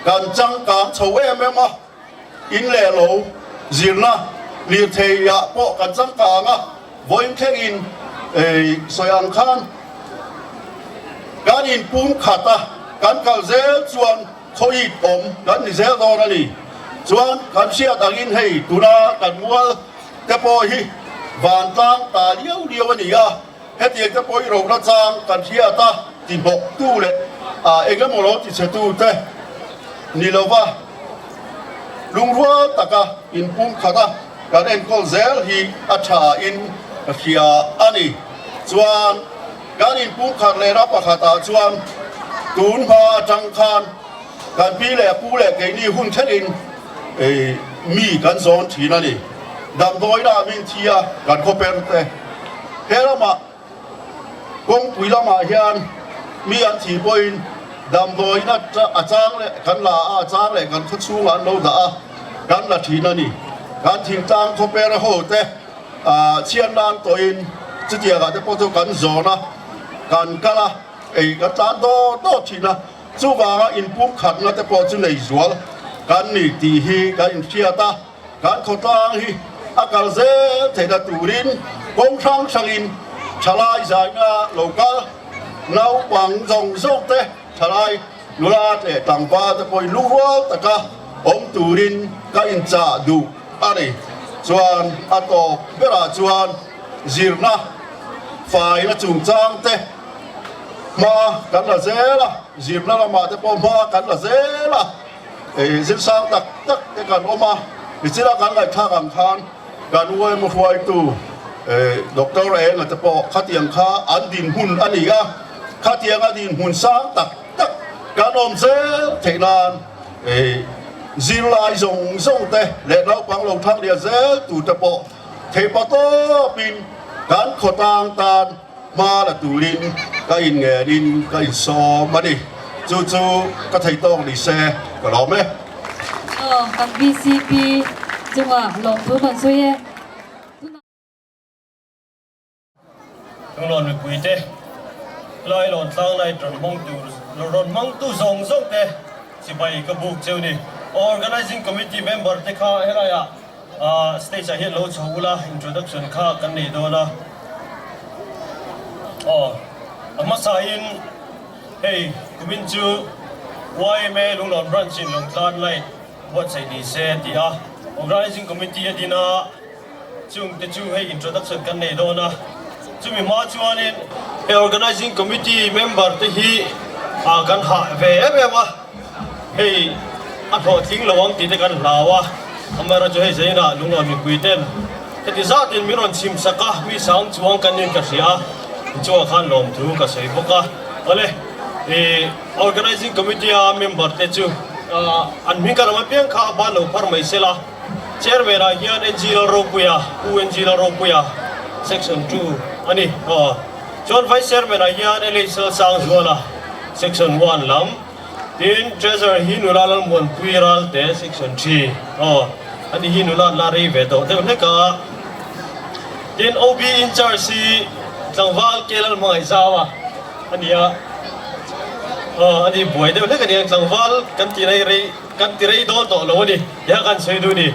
S6: kan changkang chho em em a, in leh lo zirna lirthei ah pawh kan changkang a, vawiin thlengin sawi ang khan kan inpum khat a, kan kal zel chuan Khawih awm kan ni zel dawn a ni. Chuan kan hriat angin hei tuna kan mual te pawh hi vantlang ta liau liau a ni a, hetiang te pawh hi rona chang kan hriat a.
S8: ti hnawktu leh eng emaw lo ti chhetute ni lova lungrual taka inpumkhat a kan enkawl zel hi a tha in ka hria a ni. Chuan kan inpumkhat lehna pakhatah chuan tun hma atang khan kan pi leh pu leh keini hun thlengin mi kan zawn thin a ni. Damdawiina min thi a kan khawper te he ramah Kawngpui lamah hian mi an thih pawhin damdawiin a chang leh kan la a, a chang leh kan khawchhungah an lo dah a, kan la thin a ni. Kan thingtlang khawper ho te chhiat nan tawhin chutiangah te pawh chu kan zawn a, kan kal a, ei kan tlan dawt dawt thin a. Chuvanga inpumkhatna te pawh chu nei zual kan ni tih hi kan inhriat a. Kan khawtlang hi a kal zel theihna turin kawng hrang hrangin thalai zaina lo kal naupang zawng zawng te, thalai nula leh tlangval te pawhin lungrual taka awm turin ka inchah duh a ni. Chuan a tawp berah chuan zirna faina chungchang te hma kan la zel a, zirna lamah te pawh hma kan la zel a. Zirsang tak tak te kan awm a, nichina kan ngaihthlak ang khan kan UMO hruaitu Doctor Enga te pawh khatiang kha an dinhmun a ni a, khatianga dinhmun sang tak tak kan awm zel theih nan zirlai zawng zawng te leh naupang lo thang lian zel tur te pawh theihpa tawpin kan khawtlang tan Hma la turin ka inngenin ka insawm a ni. Chu chu ka thei tawk ni se ka lawm e.
S3: Aw, kan VCP chungah lawmthu kan sawi e. Tunah.
S9: Lunglawn mipuite, Lailawn tlang light rawn hmang tur rawn hmangtu zawng zawng te chibai ka buk cheu ni. Organizing Committee member te kha helaiah Stage ah hian lo chho ula introduction kha kan nei dawn a, aw a hmasa in hei kumin chu yma Lunglawn Branch in Lungtlan Light buatsaih ni se a ti a, Organizing Committee a din a, chung te chu hei introduction kan nei dawn a, chumi hma chuanin hei Organizing Committee member te hi kan hah ve em em a. Hei a hlawhtling lo ang tih te kan hlau a, amaherawhchu hei zainah lunglawn mipui ten heti zatin min rawn chhim sak a, mi sang chuang kan nin ka hria a, inchungah khan lawmthu ka sawi bawk a. Awle, ih Organizing Committee a member te chu an hming ka ram apiang kha a ban lo phar mai sela, Chairman ah hian NG Lalropuia, Pu NG Lalropuia, Section 2 a ni. Aw, chuan Vice Chairman ah hian LH Lalsangzuala, Section 1 lam. Tin, Treasurer hi nula Lalmuanpui Ralte, Section 3, aw, ani hi nula an la rei ve tawh deuh hlek a. Tin, OB in charge hi tlangval Ke Lalhmangaihzaua a ni a, aw, ani buai deuh hlek a ni ang, tlangval kan ti rei rei, kan ti rei dawn tawh lo a ni, ti kha kan sawi duh a ni.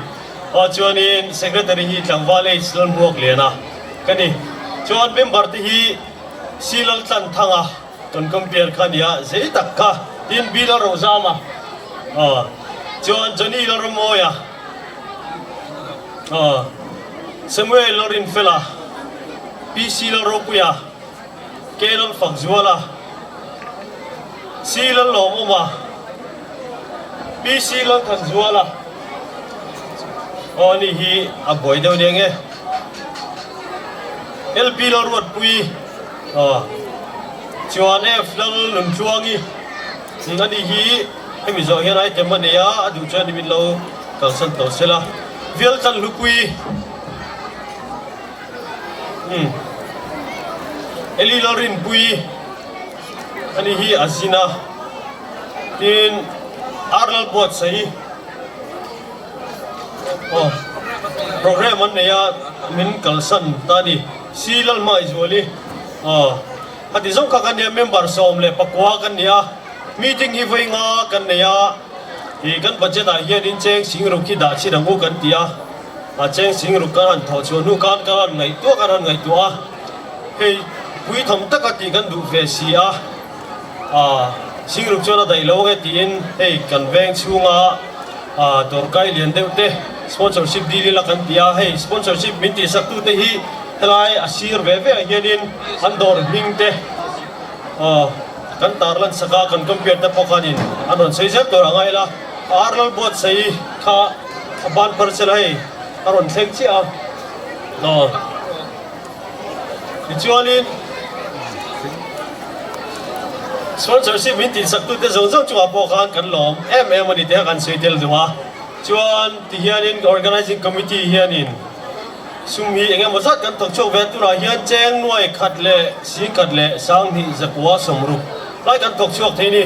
S9: Aw, chuanin Secretary hi tlangval H Lalhmuakliana ka ni. Chuan member te hi C Laltlanthanga. Kan compare kha nia zei tak kha tin Bill a ro zam a aw chuan Johnny la rawmawi a aw Samuel la rinfel a PC la ropui a K lal fak zual a C lal lawmawm a PC lal than zual a aw ani hi a buai deuh nia nge LP la ruatpui. Aw chuan F lal Nuntluangi ani hi hemi zawh hian item a nei a, a duh chuan min lo kalsan tawh sela. Vial tlan hlupui umm Eli Lalrinpui ani hi a zin a, tin Ar Lalbuatsaih aw program an nei a min kalsan ta a ni. Si Lalhmaizuali, Aw, a ti zawng kha kan nia, member 19 kan ni a, meeting hi vawi nga kan nei a, ih kan budget ah hianin cheng singruk hi dah chhin ang u kan ti a, a cheng singruk kan han thawh chhuah hnu khan kan han ngaihtuah kan han ngaihtuah a, hei pui tham taka tih kan duh ve si a, ah singruk chuan a daih lo ang e tiin hei kan veng chhunga ah dawrkai lian deuh te sponsorship dil ila kan ti a, hei sponsorship min tihsak tute hi helai a sir ve ve ah hianin an dawr hming te aw. Kan tarlan sak a, kan compare te pawh khanin an rawn sawi zel tur a ngai la. Ar lal buatsaih kha a ban phar sela hei a rawn thleng chiah a. Aw. Tichuanin sponsorship min tihsak tute zawng zawng chungah pawh khan kan lawm em em a ni tih kha kan sawi tel duh a. Chuan tihianin organising committee hianin sum hi eng emaw zat kan thawk chhuak ve a, tunah hian cheng nuai khat leh sing khat leh sanghnih zakua sawmruk lai kan thawk chhuak thei a ni.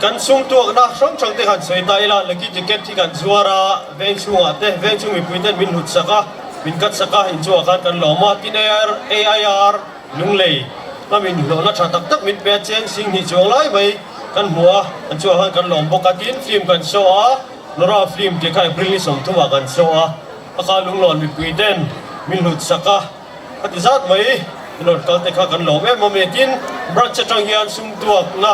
S9: Kan sum tuakna hrang hrang te han sawi ta ila, lucky ticket hi kan zuar a, veng chhungah te, veng chhung mipui ten min hlut sak a, min cut sak a, inchungah khan kan lawm a, tin AIR Lunglei lamin hlawhna tha tak tak min pe a, cheng sing hnih chuang lai mai kan hmu a, an chungah khan kan lawm bawk a, tin film kan show a, Nora film tih kha April ni sawmthumah kan show a, a kha Lunglawn mipui ten min hlut sak a. A ti zat mai, inrawn kal te kha kan lawm em awm e. Tin, branch atang hian sum tuakna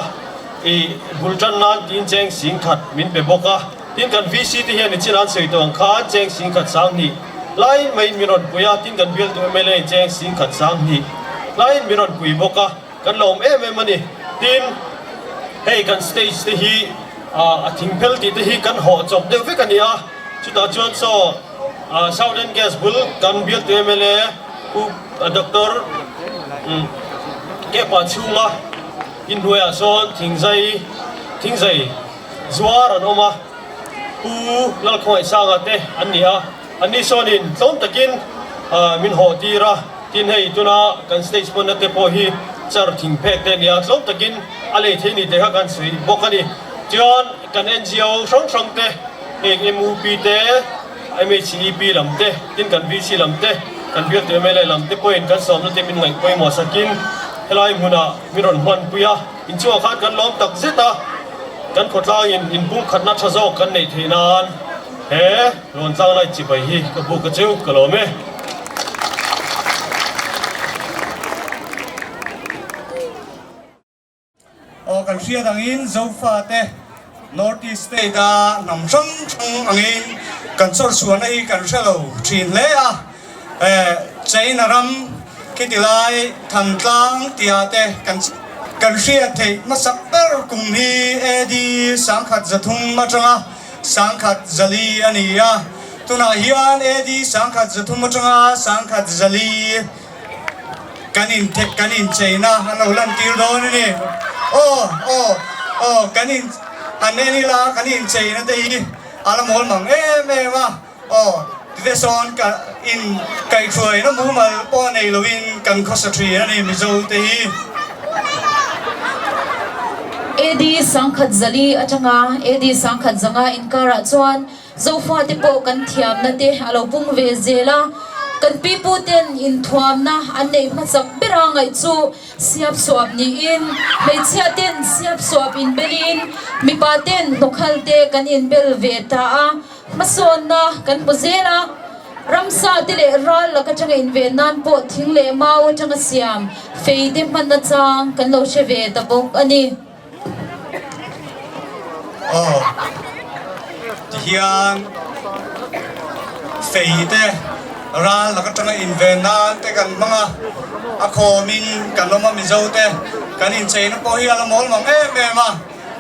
S9: i bul tan nan tiin cheng sing khat min pe bawk a. Tin, kan VC te hian nichin an sawi tawh ang khan cheng sing khat sang hnih laiin maiin min rawn pui a. Tin, kan bialtu mla in cheng sing khat sang hnih laiin min rawn pui bawk a. Kan lawm em em a ni. Tin, hei kan stage te hi a thing phel tih te hi kan hawh chawp deuh vek a ni a. Chutah chuan saw Southern Gas bul kan bialtu mla Pu Doctor Kepa chhunga inhnuaiah sawn thingzai thingzai zuar an awm a, Pu Lalkhawngaihsanga te an ni a. Anni sawnin tlawm takin min hawh tir a, tin hei tuna kan stage hmanna te pawh hi char thing phek te a ni a, tlawm takin a lei thei ni te kha kan sawi bawk a ni. Chuan kan NGO hrang hrang te heng MUP te, MHEP lam te, tin kan VC lam te, kan bialtu mla lam te pawhin kan sawmna te min ngaih pawimawh sakin helai hmunah min rawn hmanpui a, inchungah khan kan lawm tak zet a, kan khawtlangin inpumkhatna tha zawk kan neih theih nan he Lawntlang lai chibai hi ka buk a cheu ka lawm e.
S10: Aw kan hriat angin Zofate North East State a hnam hrang hrang angin kan chawrchhuahna hi kan hre lo thin hle a. China ram khiti lai Thantlang tia te kan kan hriat theih hmasak ber kum hi AD 1003 atanga 1004 a ni a. Tunah hian AD 1003 atanga 1004 Kan in kan incheina an lo lantir dawn a ni. Aw, aw, aw, kan in han en ila kan incheina te hi a la mawl mang em em a. Aw, tite sawn ka in kaihhruaina mumal pawh nei loin kan khawsa thin a ni Mizo te hi.
S3: AD 1004 atanga AD 1005 inkarah chuan Zofate pawh kan thiamna te a lo pung ve zel a, kan pipu ten inthuamna an neih hmasak bera ngaih chu siap suap niin hmeichhia ten siap suap inbelin mipa ten hnawkhal te kan inbel ve ta a, hmasawnna kan hmu zel a, ramsa te leh ral lak atanga inven nan pawh thing leh mau atanga siam fei te hmanna chang kan lo hre ve ta bawk a ni.
S10: Aw, tihian fei te ral lak atanga inven nan te kan hmang a, a khawmin kan awm a Mizo te kan incheina pawh hi a la mawl mang em em a,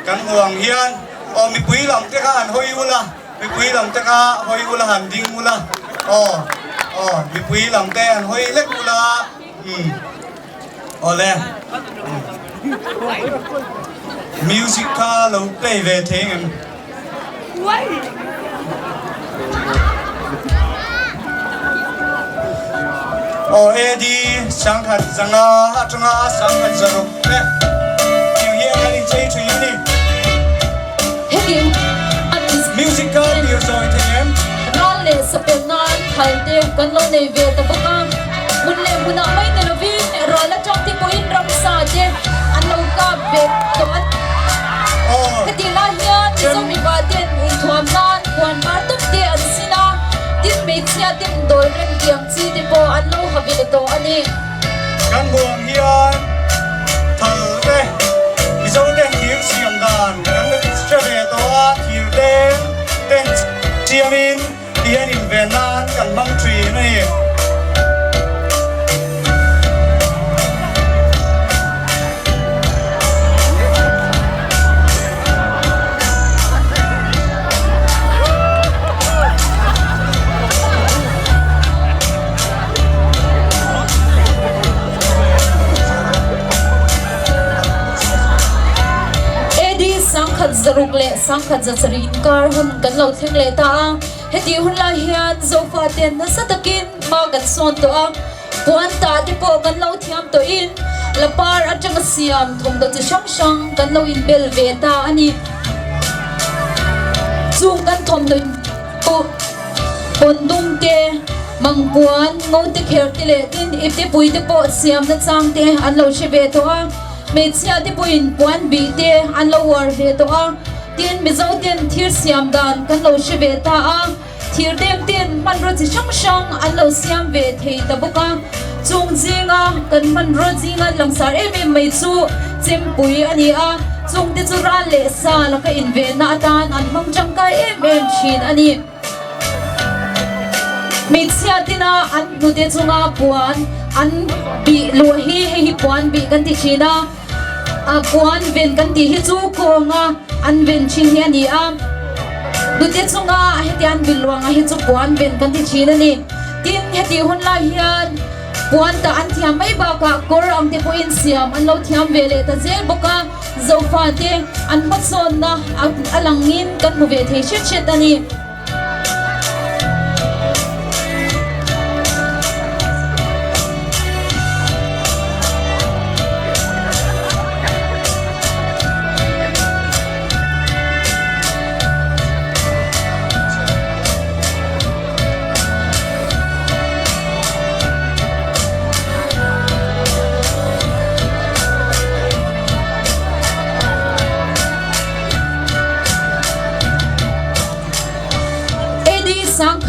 S10: kan hmu ang hian aw mipui lam te kha han hawi ula, mipui lam te kha hawi ula han ding ula, aw aw mipui lam te han hawi lek ula umm. Awle music kha lo play ve thei ang em? Aw AD 1005 atanga 1006 te tiang hian kan inchei thin a ni. Music kha tir zawi thei em?
S3: Ral leh sapel nan thal te kan lo nei ve ta bawk a. Hmun leh hmunah mai ni lovin ral atang te pawhin ramsa te an lo kap ve tawh a. Heti lai hian Mizo mipa ten inthuam nan puan var tawp te an sin a, tin hmeichhia ten dawl rem tiang chi te pawh an lo ha ve tawh a ni.
S10: Kan buang hian thal te Mizo ten thir siam dan kan la hre ve tawh a, thir leng ten siamin Tihian inven nan kan hmang thin a ni.
S3: 17,000 inkar hun kan lo thleng leh ta a. Hetih hun lai hian Zofaten nasa takin hma kan sawn tawh a, puan tah te pawh kan lo thiam tawhin lapar atanga siam thawmhnaw chi hrang hrang kan lo inbel ve ta a ni. Chung kan thawmhnaw pawh pawn dum te, mangpuan, ngo te kher te leh tin ipte pui te pawh siam nachang te an lo hre ve tawh a, hmeichhia te pawhin puan bih te an lo uar ve tawh a. Tin, Mizo ten thir siam dan kan lo hre ve ta a, thir dem ten hmanraw chi hrang hrang an lo siam ve thei ta bawk a. Chung zinga kan hmanraw zinga langsar em em mai chu chempui a ni a, chungte chu ral leh sa laka invenna atan an hmang tangkai em em thin a ni. Hmeichhia tina an hnute chunga puan an bih luah hi hei hi puan bih kan ti thin a. A puan ven kan tih hi chu kawnga an ven thin hi a ni a, hnute chunga heti an vil ruangah hi chu puan ven kan ti thin a ni. Tin, hetih hun lai hian puan tah an thiam mai bakah kawr ang te pawhin siam an lo thiam ve leh ta zel bawk a, Zofate an hmasawnna a langin kan hmu ve thei hret hret a ni.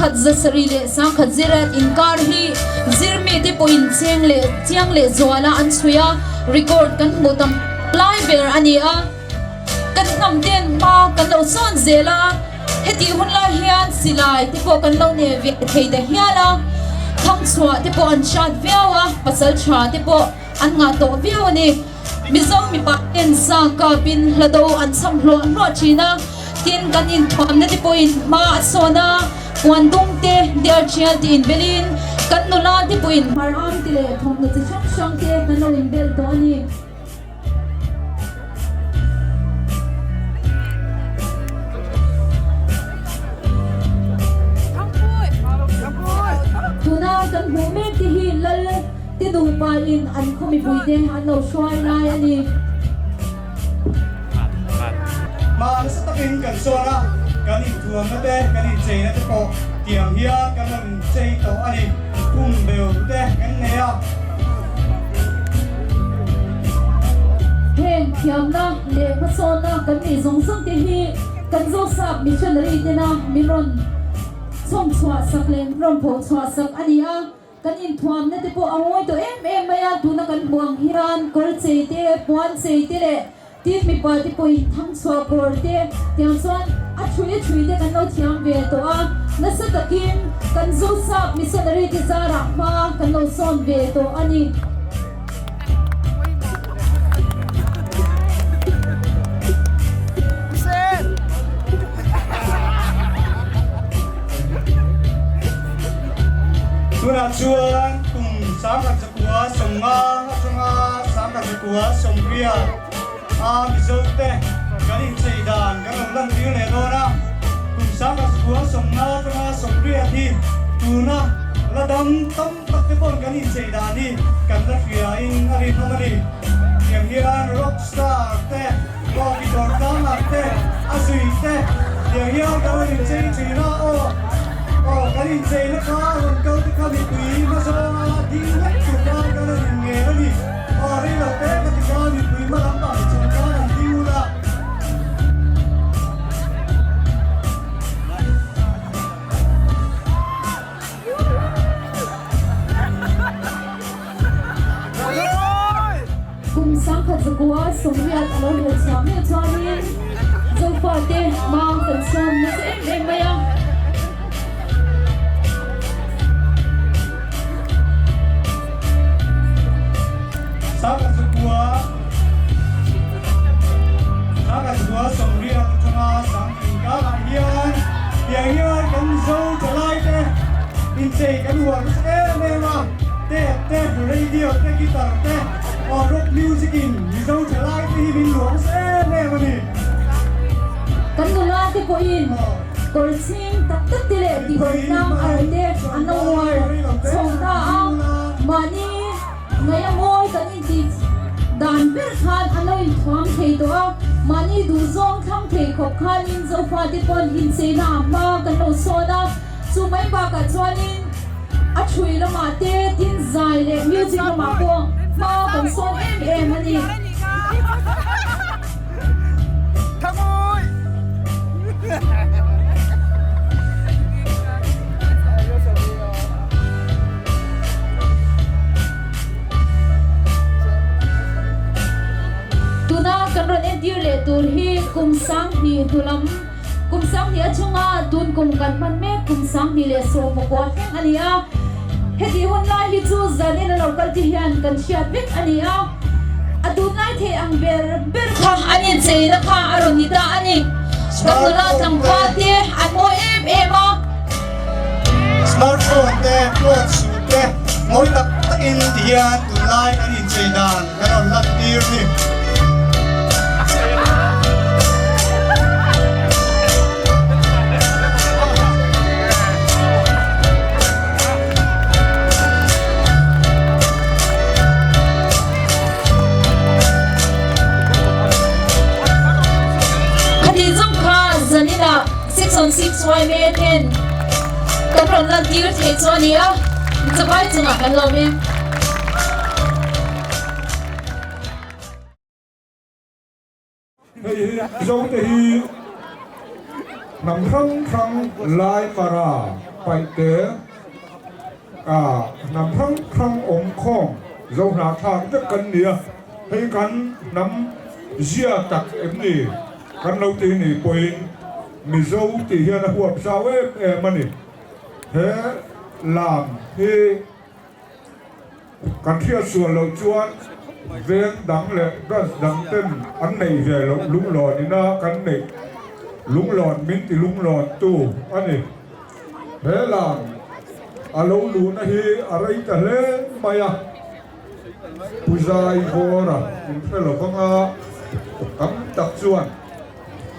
S3: AD 1708 inkar hi zirmite pawhin cheng leh chiang leh zuala an chhui a, record kan hmuh tam lai ber a ni a. Kan hnam ten hma kan lo sawn zel a, hetih hun lai hian silai te pawh kan lo nei ve thei ta hial a, thangchhuah te pawh an hrat viau a, pasal tha te pawh an ngah tawh viau a ni. Mizo mipa ten sa kapin hla do an chham hluah hluah thin a, tin kan inthuamna te pawhin hma a sawn a, puan dung te, diar thial te inbelin kan nula te pawhin hmar am te leh thawmhnaw chi hrang hrang te kan lo inbel tawh a ni. Tuna kan hmuh mek te hi Lal Ti nupa in an khaw mipui te an lo hruai lai a ni.
S10: Hma nasa takin kan sawn a, kan inthuamna te, kan incheina te pawh tiang hian kan rawn chei tawh a ni. Khum beu te kan nei a.
S3: Heng thiamna leh hmasawnna kan neih zawng zawng te hi kan Zosap missionary tena min rawn chhawm chhuah sak leh min rawn phoh chhuah sak a ni a. Kan inthuamna te pawh a ngawi tawh em em mai a, tuna kan hmuh ang hian kawr chei te, puan chei te leh tin mipa te pawhin thangchhuah kawr te tiang chuan a thui a thui te kan lo thiam ve tawh a, nasa takin kan Zosap missionary te zarah hma kan lo sawn ve tawh a ni.
S10: Tunah chuan kum 1950 atanga 1980 a Mizote kan inchei dan kan lo lantir leh dawn a. Kum 1950 atanga 80 hi tuna la dam tam tak te paw'n kan inchei dan hi kan la hria in a rinawm a ni. Tiang hian rock star te Aw ki dawr tlangah te a zui te tiang hian kan rawn inchei thin a aw aw kan inchei na kha a rawn kal te kha mipui hma zawnga ding vek tur khan kan rawn in ngen a ni aw rei lo te ka ti khan mipui hma lampang chung khan an ding ula.
S3: Kum 1980 a lo hmuh chhuah meuh chuanin Zofate hmang kan sawm nasa em em mai a.
S10: 1980 atanga 1900 hian tiang hian kan Mizo thalaite inchei kan uar nasa em em a, tape te, radio te, guitar te, aw rock music in Mizo thalaite hi min luah nasa em em a ni.
S3: Kan nula te pawhin kawr chhing tak tak te leh kekawr tlang ar te an lo uar chhawng ta a, mahni ngaih a mawi kan intih dan ber khan an lo inthuam thei tawh a, mahni duhzawng thlang thei khawp khanin Zofate pawn incheina ah hma kan lo sawn a, chu mai bakah chuanin a thui lamah te tin zai leh music lamah pawh hma kan sawn em em a ni. Tuna kan rawn entir leh tur hi kum 2000 hnulam kum 20 a chhunga tun kum kan hman mek kum 2019 thleng a ni a. Heti hun lai hi chu zanin a lo kal te hian kan hriat vek a ni a. A tunlai thei ang ber ber kha an incheina kha a rawn ni ta a ni. Kan nula tlangval te an mawi em em a.
S10: Smartphone te, phone suit te mawi tak takin ti hian tunlai an inchei dan kan rawn lantir ni.
S3: Khati zawng kha zaninah 6 on 6 yma ten kan rawn lantir theih chu a ni a, chavai chungah kan lawm e.
S11: Hei hi Mizote hi hnam hrang hrang lai mara paihte a hnam hrang hrang awm khawm zo hnahthlak vek kan ni a, hei kan hnam zia tak em ni kan lo tih ni pawhin Mizo tih hian a huap zau em em a ni. He lam hi. Kan hriat sual loh chuan veng dang leh branch dang ten an neih ve loh lunglawn ina kan neih lunglawn min ti lunglawn tu a ni. He lam a lo luhna hi a rei ta hle mai a, Pu Zai Vawra in hre lo vanga tam tak chuan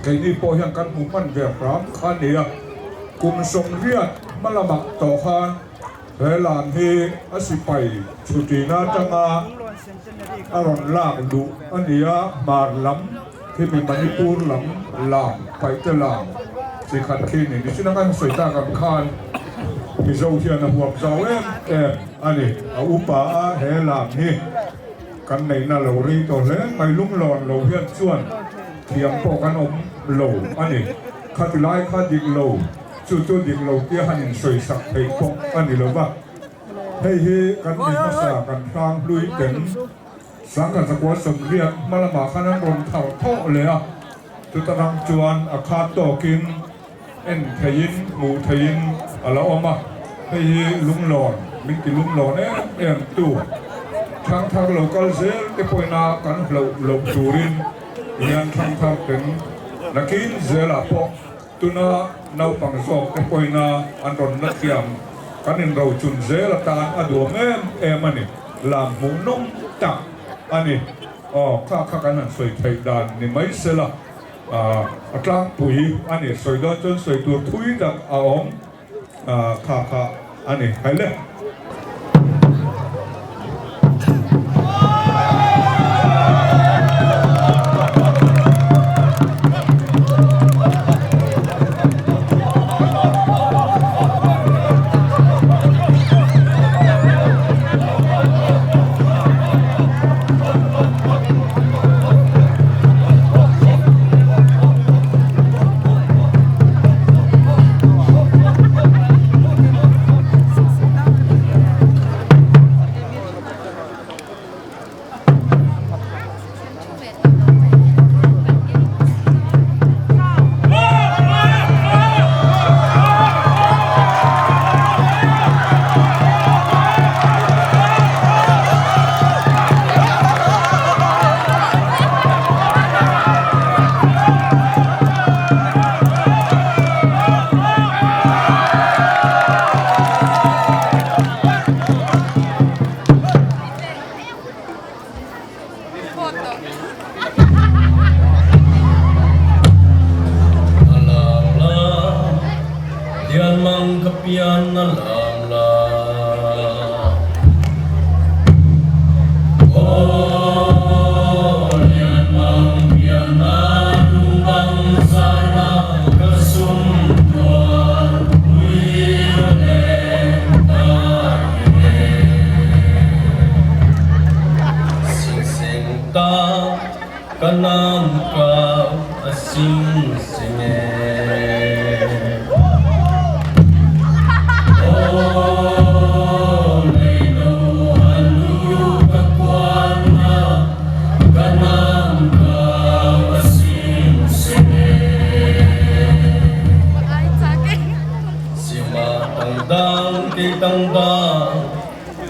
S11: keini pawh hian kan hmu hman ve hram kha a ni a, kum 80 hma lamah tawh khan He lam hi a sipai chhutina atanga a rawn lak luh a ni a, hmar lam khi mi Manipur lam lam paihte lam chi khat khi ni. Nichina kan sawi tak ang khan Mizo hian a huap zau em em a ni. A upa a he lam hi kan neihna lo rei tawh hle mai, lunglawn lo hian chuan thiam pawh kan awm lo a ni. Khati lai kha dik lo. Chu chu dik lo tia han insawi sak theih pawh a ni lo va, hei hi kan mi hmasa kan hrang hlui ten 1980 hma lamah khan an rawn thar thawh leh a, chuta rang chuan a khat tawkin en theihin hmuh theihin a la awm a, hei hi lunglawn min ti lunglawn em em tu thangthar lo kal zel te pawhina kan hloh loh turin hian thangthar ten nakin zelah pawh Tuna naupang zawk te pawhina an rawn la thiam kan inrochun zel atan a duam em em a ni. Lam hmuh nawm tak a ni. Aw, kha kha kan han sawi theih dan ni mai sela, a tlangpui a ni. Sawi dawn chuan sawi tur thui tak a awm kha kha a ni. Haile.
S9: mang ka pian na lam la. Aw lian mang pian na lung bang zai na ka sum tuar pui leng ta e. Sing seng ta ka nam kau a sing sing e. Aw lei lo a lu ka kuan na ka nam kau a sing sing e. Sima tang dang kei tang dang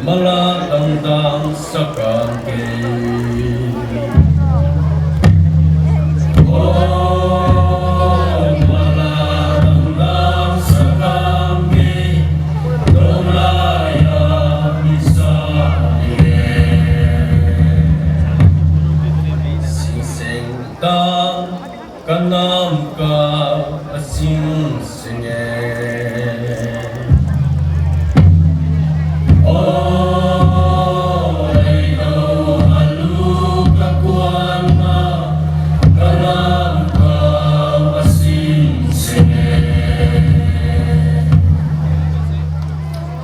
S9: mala tang dang sakam kei. Aw mala tang dang sakam kei dong lai a mi sa e. Sing seng tang ka nam kau a sing sing e. Aw lei lo a lu ka kuan na ka nam kau a sing sing e.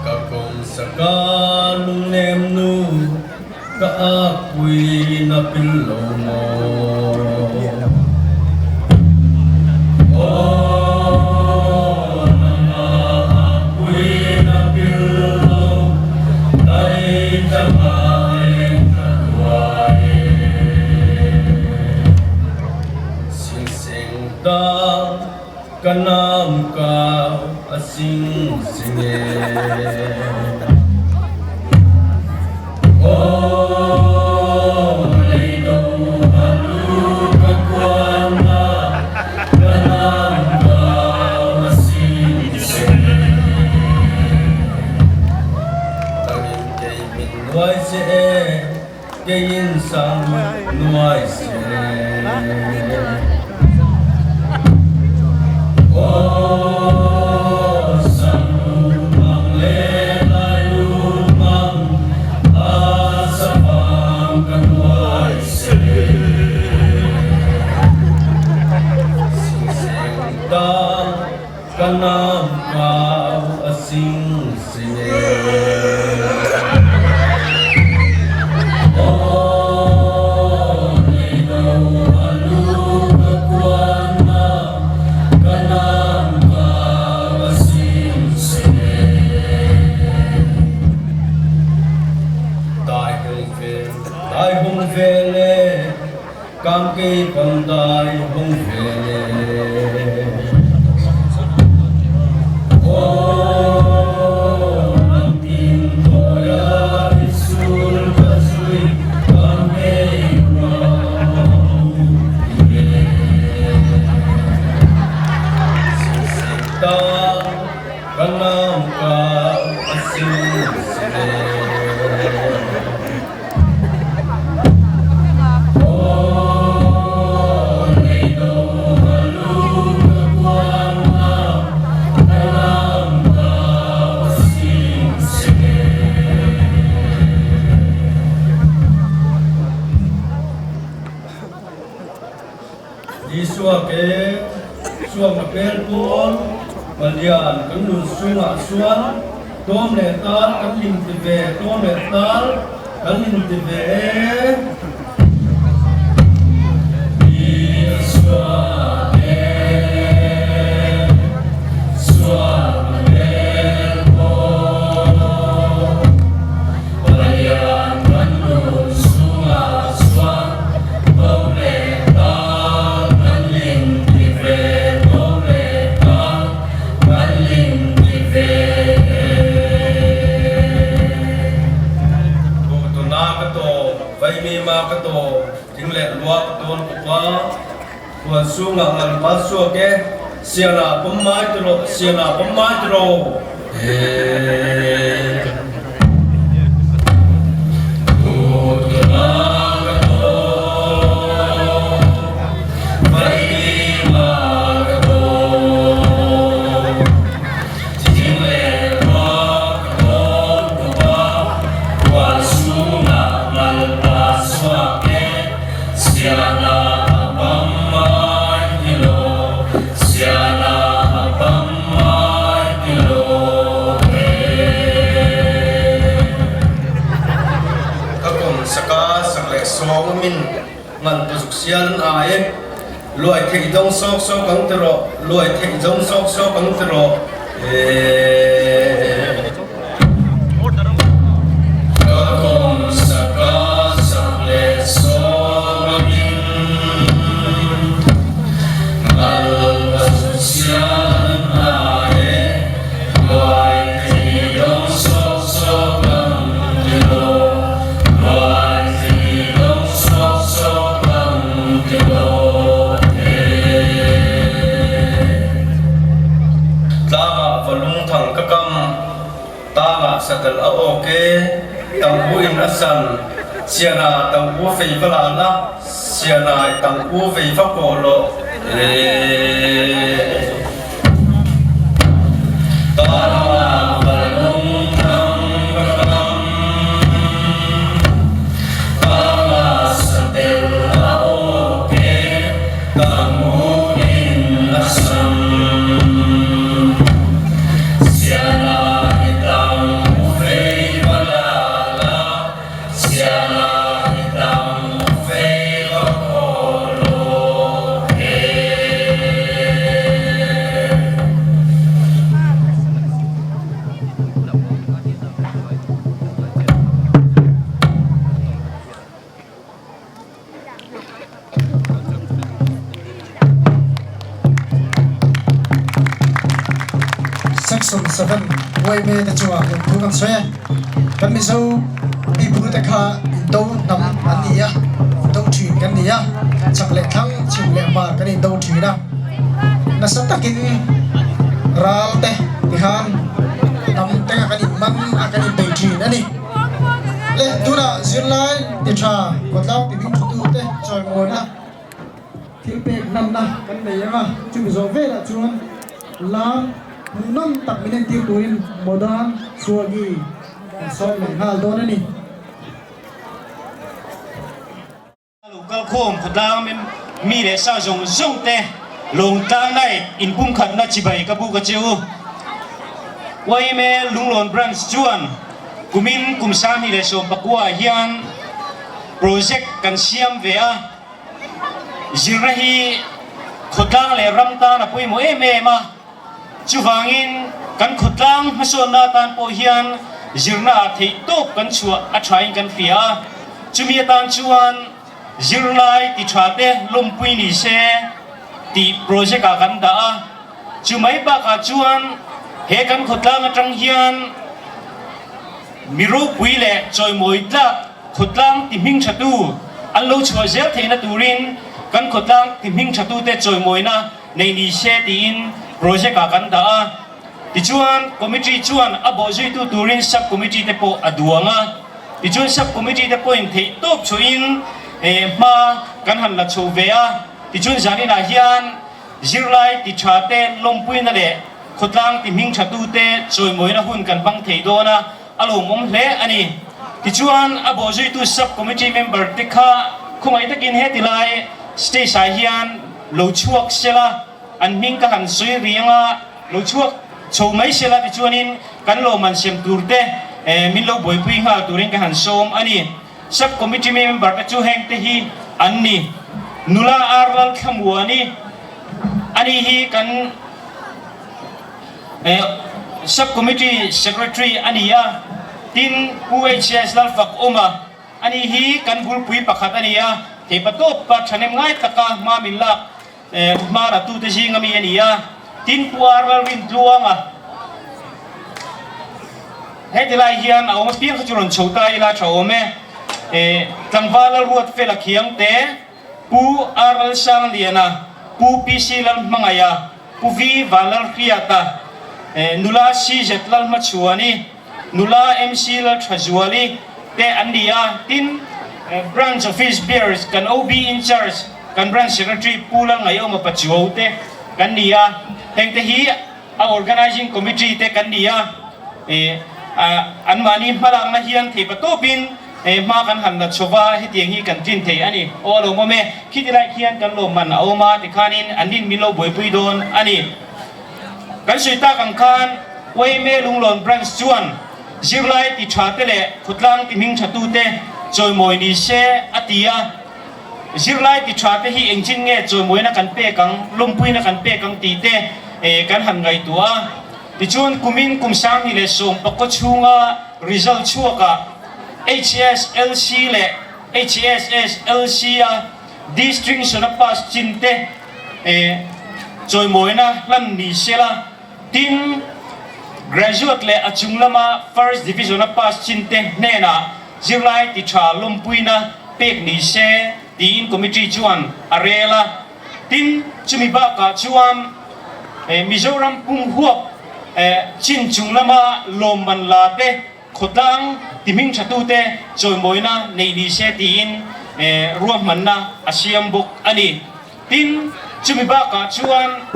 S9: Ka kawng saka lungnem nu ka akpui na pil lo maw. Aw nanga akpui na pil lo dai tanga eng ka tuai e. Sing seng tang ka nam kau a sing sing e. Aw lei lo a lu ka kuan na ka nam kau a sing sing e. Tangin kei min nuai se e, kei in sang nuai se e. Aw sang lu mang le lai lu mang a sa pang ka nuai se e. Sing seng tang ka nam kau a sing sing e. Aw lei lo a lu ka kuan na ka nam kau a sing sing e. Dai hung vel, dai hung vel e, kam kei pang dai hung vel e. Aw lam tin tawi a i sul ka zui kam kei rau e. Sing seng tang ka nam kau a sing sing e. Aw lei lo a lu ka kuan na ka nam kau a sing sing e. Isua ke suak na pel pawn Palian kan nun sungah chuan tawm leh tal kan lim ti ve, tawm leh tal kan lim ti ve e. Isua ke suak na pel pawn Palian kan nun sungah chuan tawm leh tal kan lim ti ve, tawm leh tal kan lim ti ve e. Duhtuna ka tawm, vaimima ka tawm, thing leh lua ka tawn kawpa, huan sungah ngal mal suak e, siala pawm mai ti rawh, siala pawm mai ti rawh e. Duhtuna ka tawm, vaimima ka tawm,
S12: sawm a min ngan pazuk sial an ai e. Luai theih dawng sawk sawk ang ti rawh, luai theih dawng sawk sawk ang ti rawh ee. Ka kawm saka sak leh sawm a min ngal pazuk sial an ai e. Luai theih dawng sawk sawk ang ti rawh, luai theih dawng sawk sawk ang ti rawh he. Tlangah va lungthang ka kam, tangah satel a awk e, tang u in a san, siana tang u fei va la la, sianai tang u vei va kawh lawh e.
S1: Section 7 YMA te chungah lungthu kan sawi a, kan Mizo pipu te kha indo hnam an ni a, indo thin kan ni a, chak leh thlang chhim leh hmar kan indo thin a, nasa takin ral te tikhan hnam te kha kan inman a kan inbei thin a ni. Le tunah zirlai ti tha khawtlang ti hming thu te chawimawn a. Thil pek hlanna kan nei ang a, chumi zawh velah chuan lam hmuhnawm tak min entir turin Modern Swagi kan sawm leh nghal dawn a ni.
S13: Lo kalkhawm khawtlang mi leh sa zawng zawng te Lawngtlang Night inpumkhatna chibai ka buk a che u. YMA Lunglawn Branch chuan kumin kum 2019 ah hian project kan siam ve a. Zirna hi khawtlang leh ram tan a pawimawh em em a, chuvangin kan khawtlang hmasawnna atan pawh hian zirna ah theih tawp kan chhuah a thain kan hria a, chumi atan chuan zirlai ti tha te lawmpui ni se tih project ah kan dah a, chumai bakah chuan he kan khawtlang atang hian mi ropui leh chawimawi tlak Khawtlang ti hming thatu an lo chhuah zel theihna turin kan khawtlang ti hming thatute chawimawina nei ni se tiin project ah kan dah a. Tichuan committee chuan a bawhzuitu turin sub committee te pawh a duang a. Tichuan sub committee te pawhin theih tawp chhuahin hma kan han la chho ve a. Tichuan zaninah hian zirlai ti tha te lawmpuina leh khawtlang ti hming thatute chawimawina hun kan hmang thei dawn a. A lawmawm hle a ni. Tichuan, a bawhzuitu Sub Committee member te kha khawngaih takin heti lai stage ah hian lo chhuak sela, an hming ka han sawi riang a, lo chhuak chho mai sela tichuanin kan lawmman sem tur te min lo buaipui nghal turin ka han sawm a ni. Sub Committee member te chu heng te hi an ni. Nula Arlal Thlamuani, ani hi kan. Sub Committee Secretary a ni a, tin Pu HS Lalfakawma a ni hi kan bulpui pakhat a ni a, theipa tawpa thahnem ngai taka hma min lak hma la tute zing ami a ni a, tin Pu R Lalrintluanga heti lai hian a awm apiang kha chu rawn chho ta ila tha awm e, tlangval Lalruatfela Khiangte, Pu R Lalsangliana, Pu PC Lalhmangaia, Pu V Vanlalhriata, Nula CZ Lalhmachhuani, Nula MC Lalthazuali te an ni a, tin Branch Office Bearers kan OB in Charge kan Branch Secretary Pu Lalngaiawma Pachuau te kan ni a, hengte hi a Organising Committee te kan ni a, anmahni hmalakna hian theipa tawpin He hma kan han la chho va, hetiang hi kan tlin thei a ni. Aw a lawmawm e, khiti lai khian kan lawmman a awm a, tikhanin an rin min lo buaipui dawn a ni. Kan sawi tak ang khan YMA Lunglawn Branch chuan zirlai ti tha te leh khawtlang ti hming tha tute Chawimawi ni se a ti a. Zirlai ti tha te hi engchin nge chawimawina kan pek ang, lawmpuina kan pek ang tih te kan han ngaihtuah a. Tichuan kumin kum 2010 pakua chhunga result chhuakah HSLC leh HSSLC a distinction a pass chin te chawimawina hlan ni sela, tin graduate leh a chung lama first division a pass chin te hnenah zirlai ti tha lawmpuina pek ni se tiin committee chuan a rel a. Tin, chumi bakah chuan Mizoram pum huap chin chung lama lawmman la te, khawtlang ti hming thatute chawimawina neih ni se tiin ruahmanna a siam bawk a ni. Tin, chumi bakah chuan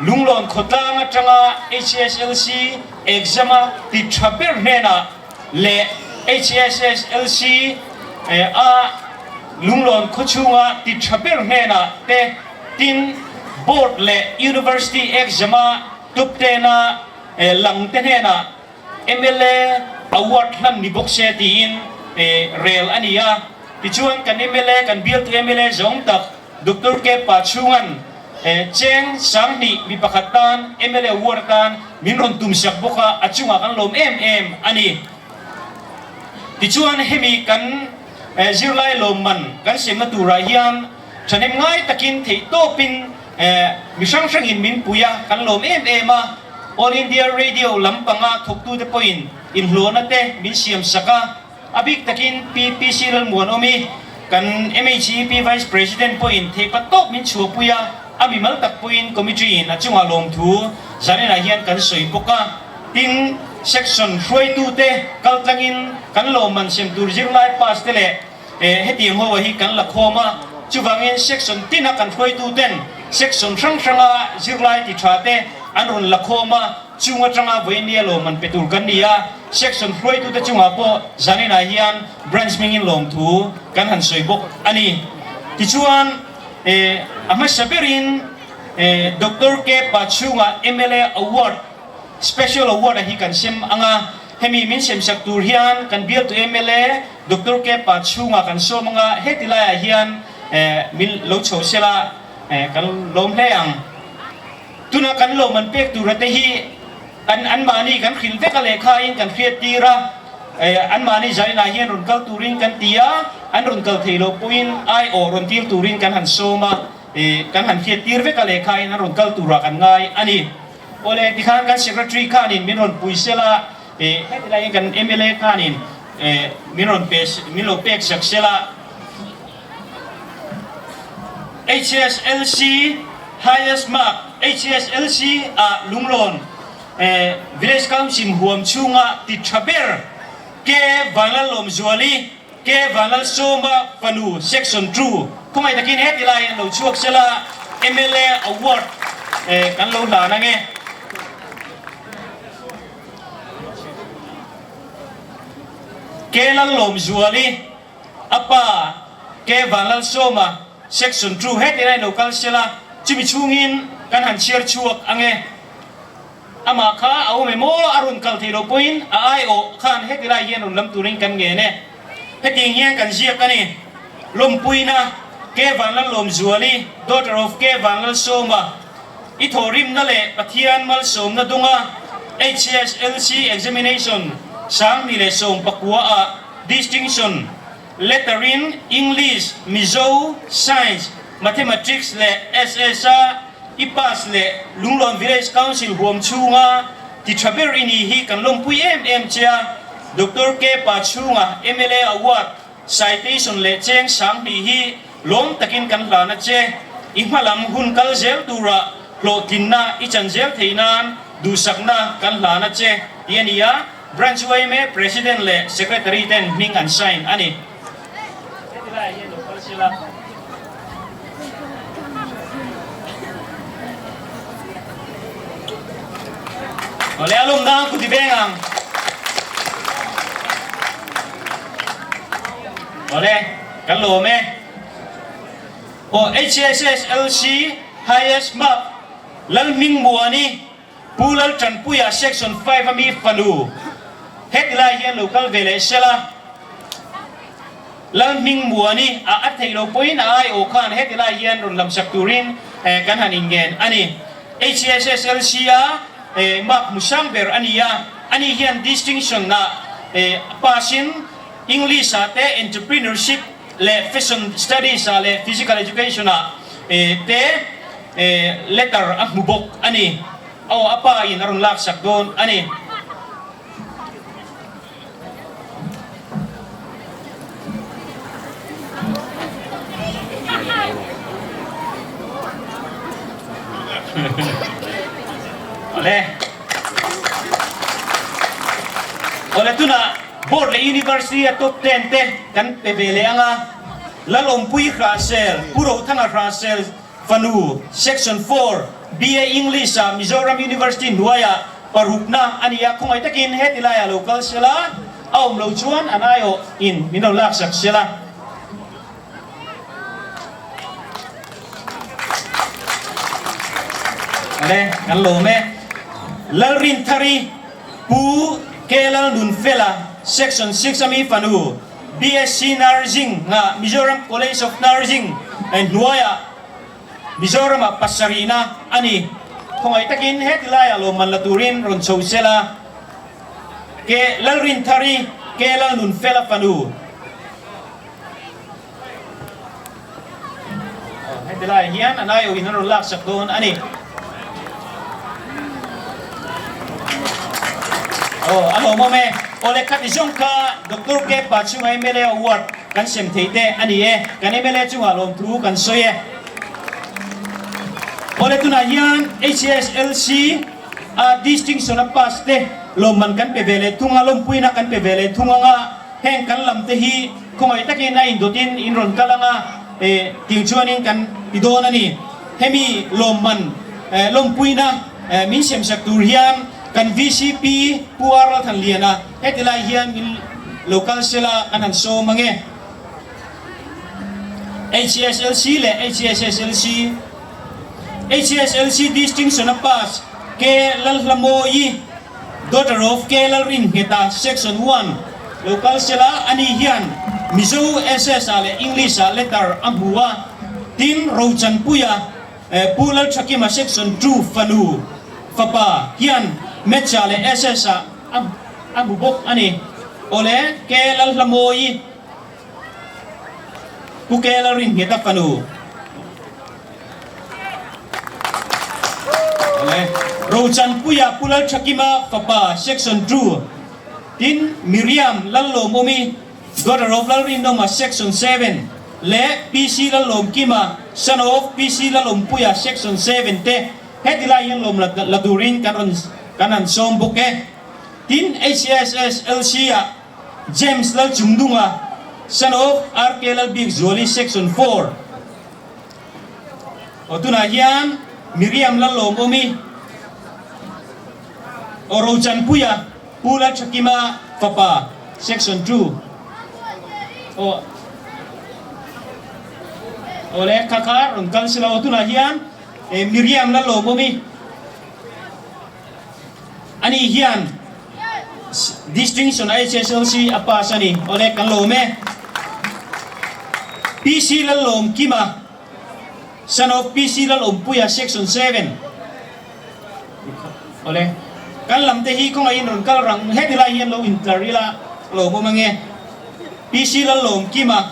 S13: Lunglawn khawtlang atanga HSLC exam-a ti tha ber hnenah leh HSSLC a Lunglawn khawchhunga ti tha ber hnenah te tin Board leh University exam-a top ten-a lang te hnenah mla Award hlan ni bawk se tiin rel a ni a. Tichuan kan mla, kan bialtu mla zawng tak Doctor K Pachhunga'n cheng 2000 mi pakhat tan mla Award atan min rawn tum sak bawk a, a chungah kan lawm em em a ni. Tichuan hemi kan zirlai lawmman kan semna turah hian thahnem ngai takin theihtawpin mi hrang hrangin min pui a, kan lawm em em a. All India Radio lampanga thawktute pawhin inhlawhna te min siam sak a. A bik takin Pi PC Lalmuanawmi, kan MHEP Vice President pawhin theihpat tawp min chhuahpui a, a mimal tak pawhin Committee in a chungah lawmthu zaninah hian kan sawi bawk a. Tin, Section hruaitute kaltlangin kan lawmman sem tur zirlai pass te leh hetiang ho hi kan la khawm a, chuvangin Section tina kan hruaituten Section hrang hranga zirlai ti tha te an rawn la khawm a. Chung atanga vawinia lawmman pe tur kan ni a, section hruaitute chungah pawh zaninah hian branch hmingin lawmthu kan han sawi bawk a ni. Tichuan, a hmasa berin Doctor K Pachhunga mla Award, Special Award a hi kan sem ang a, hemi min semsak tur hian kan bialtu mla Doctor K Pachhunga kan sawm ang a, heti laiah hian min lo chho sela kan lawm hle ang. Tuna kan lo man pek tura te hi an anmahni kan hrilh vek a lehkhain kan hriat tir a, anmahni zainah hian rawn kal turin kan ti a, an rawn kal thei loh pawhin aiawh rawn tir turin kan han sawm a, kan han hriat tir vek a lehkhain an rawn kal turah kan ngai a ni. Awle, tikhan kan Secretary khanin min rawn pui sela, heti laiin kan mla khanin min rawn pe min lo pek sak sela. HSLC Highest Mark, HSLC, ah Lunglawn Village Council huam chhunga ti tha ber K Vanlalawmzuali, K Vanlalsawma fanu Section 2 khawngaih takin heti lai an lo chhuak sela mla Award kan lo hlan ange. K Lallawmzuali. A pa K Vanlalsawma Section 2 hetin a inlo kal sela, chumi chhungin kan han chhiar chhuak ange. Amah kha a awm em aw, a rawn kal theih loh pawhin a aiawh khan heti lai hian rawn lam turin kan ngen e. Hetiang hian kan ziak a ni. Lawmpuina K Vanlallawmzuali, daughter of K Vanlalsawma, i thawhrimna leh Pathian malsawmna dunga HSLC Examination 2019 ah Distinction, Letter in English, Mizo, Science, Mathematics leh SS a i pass leh Lunglawn Village Council huam chhunga ti tha ber i ni hi kan lawmpui em em che a. Doctor K Pachhunga mla Award Citation leh cheng 2000 hi lawm takin kan hlan a che. I hmalam hun kal zel tura hlawhtlinna i chan zel theih nan duhsakna kan hlan a che tih a ni a. Branch yma President leh Secretary ten hming an sign a ni. Heti laiah hian lo kal sela. Awle a lawm dang kuti veng ang. Awle kan lawm e. Aw HSSLC Highest Mark Lalhmingmuani Pu Laltanpuia Section 5 a mi fanu heti lai hian lo kal ve leh sela. Lalhmingmuani a a theih loh pawhin a aiawh khan heti lai hian rawn lamsak turin kan han inngen a ni. HSSLC a mark hmu sang ber a ni a, ani hian distinction ah pass in English ah te Entrepreneurship leh Fashion Studies ah leh Physical Education ah te letter a hmu bawk a ni. Aw a pa in a rawn laksak dawn a ni. Awle. Awle tunah board leh university a top 10 te kan pe ve leh anga Lalawmpui Hrahsel, Pu Rothanga Hrahsel Fanu, Section 4, BA English ah Mizoram University hnuaiah parukna a ni a, khawngaih takin heti laiah lo kal sela, a awm lo chuan an aiawh in min lo laksak sela. Awle, kan lawm e. Lalrinthari, Pu K Lalnunfela, Section 6 ami fanu, BSc Nursing nga Mizoram College of Nursing hnuaiah Mizoramah pasarihna a ni. Khawngaih takin heti laiah lawmman la turin rawn chho sela. Ke Lalrinthari, Ke Lalnunfela fanu. Heti laiah hian an aiawhin an rawn laksak dawn a ni. Aw a lawmawm e. Aw le khati zawng kha Doctor K pa chunga mla award kan sem thei te a ni e. Kan mla chungah lawmthu kan sawi e. Aw le tunah hian HSLC a distinction a pass te lawmman kan pe ve leh thung a, lawmpuina kan pe ve leh thung anga heng kan lam te hi khawngaih takin a indawtin in rawn kal anga tiang chuanin kan ti dawn a ni. Hemi lawmman lawmpuina min semsak tur hian kan vcp Pu R Lalthanliana heti lai hian min lo kal sela kan han sawm ange. HSLC leh HSSLC HSLC Distinction a pass K Lalhlamawi Daughter of K Lalringheta Section 1 lo kal sela ani hian Mizo SS ah leh English ah letter a hmu a, tin Rochanpuia Pu Lalthakima Section 2 fanu fapa hian Maths ah leh SS ah a hmu bawk a ni. Awle K Lalhlamawi Pu K Lalringheta fanu. Rochanpuia Pu Lalthakima fapa Section 2 tin Miriam Lallawmawmi daughter of Lalrinawma Section 7 leh PC Lallawmkima son of PC Lalawmpuia Section 7 te heti lai hian lawm la turin kan rawn kan han sawm bawk e. Tin HSSLC ah James Lalchungdunga son of RK Lalbikzuali Section 4 Aw tunah hian Miriam Lallawmawmi aw Rochanpuia Pu Lalthakima fapa Section 2 aw aw le kha kha rawn kal silo aw tunah hian Miriam Lallawmawmi ani hian Distinction HSLC a pass a ni. Awle kan lawm e. PC Lallawmkima son of PC Lalawmpuia Section 7 Awle kan lam te hi kawngaihin rawn kal rang heti lai hian lo intlar ila lawmawm ange. PC Lallawmkima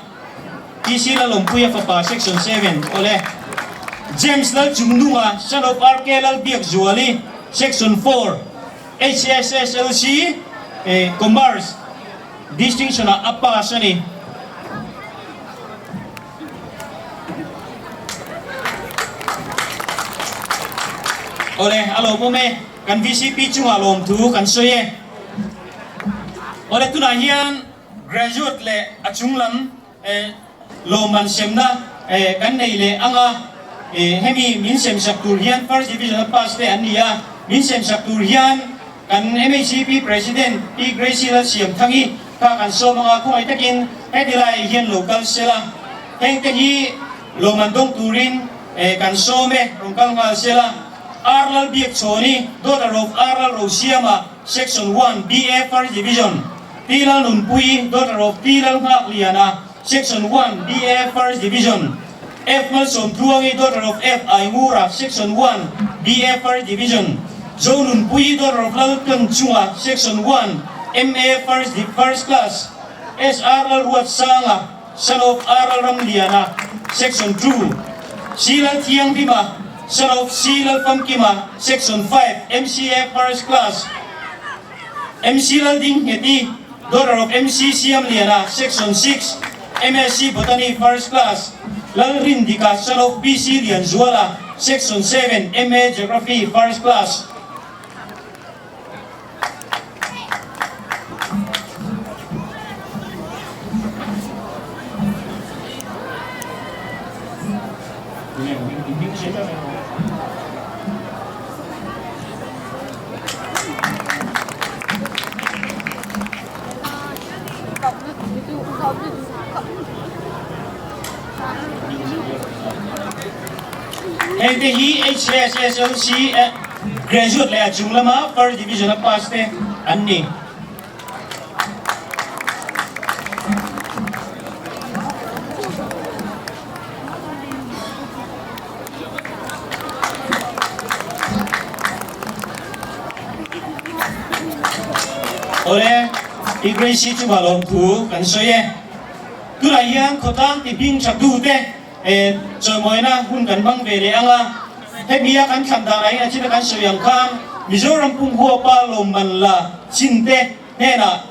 S13: PC Lalawmpuia fapa Section 7 Awle James Lalchungnunga son of RK Lalbiakzuali Section 4 HSSLC Commerce Distinction ah a pass a ni. Awle a lawmawm e, kan VCP chungah lawmthu kan sawi e. Awle tunah hian graduate leh a chunglam Lawmman semna kan nei leh ang a, hemi min semsak tur hian First Division a pass te an ni a, min semsak tur hian kan MHCP President Pi Gracie Lalsiamthangi kha kan sawm ang a, khawngaih takin heti laiah hian lo kal sela, heng te hi lawmman dawng turin kan sawm e, rawn kal nghal sela. R Lalbiakchhawni, daughter of R Lalrosiama, Section 1, BA First Division, Pi Lalnunpuii, daughter of Pi Lalnghakliana. Section 1, BA First Division, F Malsawmtluangi, daughter of F Aingura, Section 1, BA First Division, Zonunpuii, daughter of Laltlanchunga, Section 1, MA First First Class, SR Lalruatsanga, son of R Lalramliana, Section 2, C Lalthianghlima, son of C Lalfamkima, Section 5, MCA First Class, MC Laldingngheti, daughter of MC Siamliana, Section 6, MSc Botany First Class, Lalrindika, son of PC Lianzuala, Section 7, MA Geography First Class. Heng te hi HSSLC graduate leh a chung lama first division a pass te an ni. Awle, i Gracie chungah lawmthu kan sawi e. Tunah hian khawtlang ti hming tha tute chawimawina hun kan hmang ve leh ang a. Hemi a kan thlan danah hian a thil a kan sawi ang khan Mizoram pumhuapa lawmman la chinte hnenah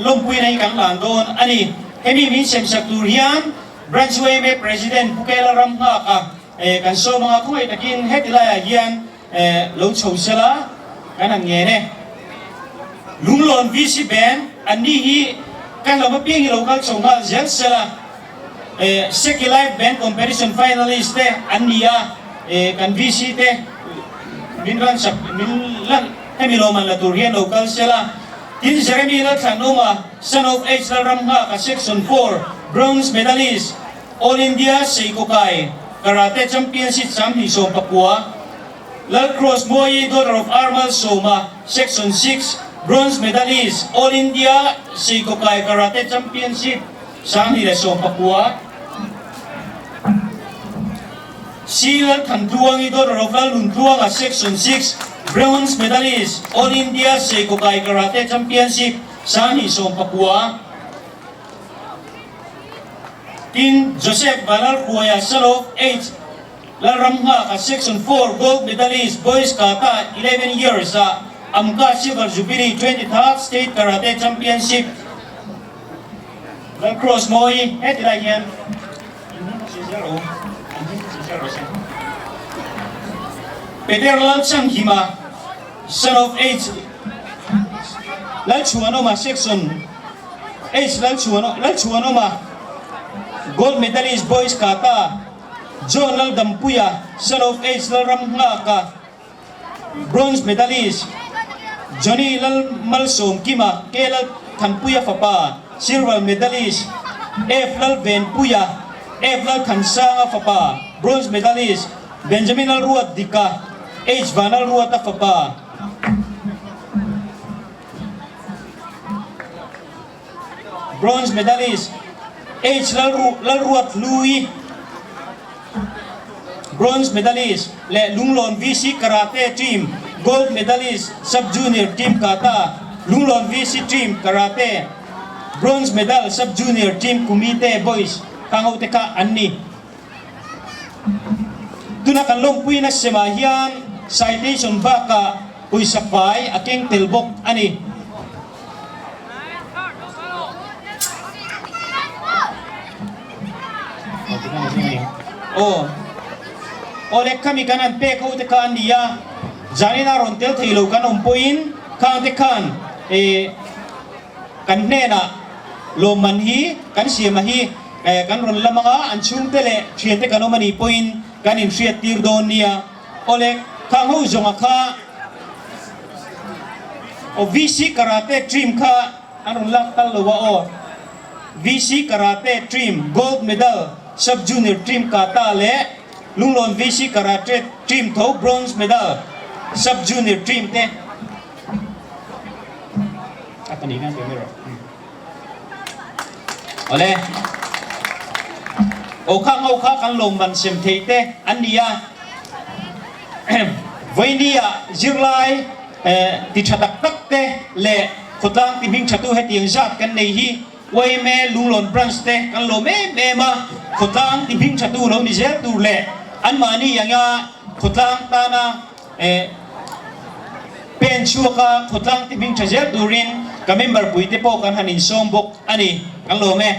S13: lawmpuina hi kan lan dawn a ni. Hemi min semsak tur hian Branch yma President Pu Kela Ramnghaka kan sawm anga khawngaih takin heti laiah hian lo chho sela kan han ngen e. Lunglawn VC Band an ni hi kan lam apiang hi lo kal chho nghal zel sela. Seki Live Band Competition Finalist te an ni a, kan VC te min ran sak min lan hemi lawmman la tur hian lo kal sela. Tin Jeremy Lalthlanawma, son of H Lalramnghaka Section 4 Bronze Medalist, All India Seikokai Karate Championship 29, Lal Cross Muaii, daughter of Armal Sawma, Section 6, Bronze Medalist, All India Seikokai Karate Championship 2019. C Lal Thantluangi, daughter of Lal Nuntluanga, Section 6, Bronze Medalist, All India Seikokai Karate Championship 2019. Tin Joseph Vanlalhruaia, son of H. Lalramnghaka, Section 4 Gold Medalist, Boys Kata, 11 years ah Amka Silver Jubilee 23rd State Karate Championship Lalcross Mawi heti lai hian Peter Lalchanghima, son of H. Lalchhuanawma, Section H Lalchhuanawma, Gold Medalist Boys Kata, John Laldampuia, son of H Lalramnghaka, Bronze Medalist, Johnny Lalmalsawmkima, K Lalthanpuia fapa, Silver Medalist, F Lalvenpuia, F Lalthansanga fapa, Bronze Medalist, Benjamin Lalruatdika, H Vanlalruata fapa. Bronze medalist H Lalruat Hlui, Bronze medalist leh Lunglawn VC Karate Team Gold medalist Sub Junior Team Kata, Lunglawn VC Team Karate Bronze medal Sub Junior Team Kumite Boys khang ho te kha an ni. Tuna kan lawmpuina semah hian citation bakah pawisa fai a keng tel bawk a ni. Aw aw le khami kan an pek ho te kha an ni a, zanina rawn tel thei lo kan awm pawhin khang te khan eh kan hnenah lawmman hi kan siam a hi eh kan rawn lam anga an chhungte leh thiante kan awm a nih pawhin kan inhriat tir dawn nia. Aw le khang ho zawnga kha Aw VC Karate Team kha an rawn lak tal lo a aw. VC Karate Team Gold Medal Sub Junior Team Kata leh Lunglawn VC Karate Team tho Bronze Medal Sub Junior Team te a pahnih khan pe mai rawh. Awle. Aw kha ngo kha kan lawmman sem thei te an ni a. Vawinia zirlai ti tha tak tak te leh khawtlang ti hming thatu hetiang zat kan nei hi yma Lunglawn Branch te kan lawm em em a, khawtlang ti hming thatu lo ni zel tur leh anmahni anga khawtlang tana pen chhuaka khawtlang ti hming tha zel turin ka member puite pawh kan han insawm bawk a ni, kan lawm e.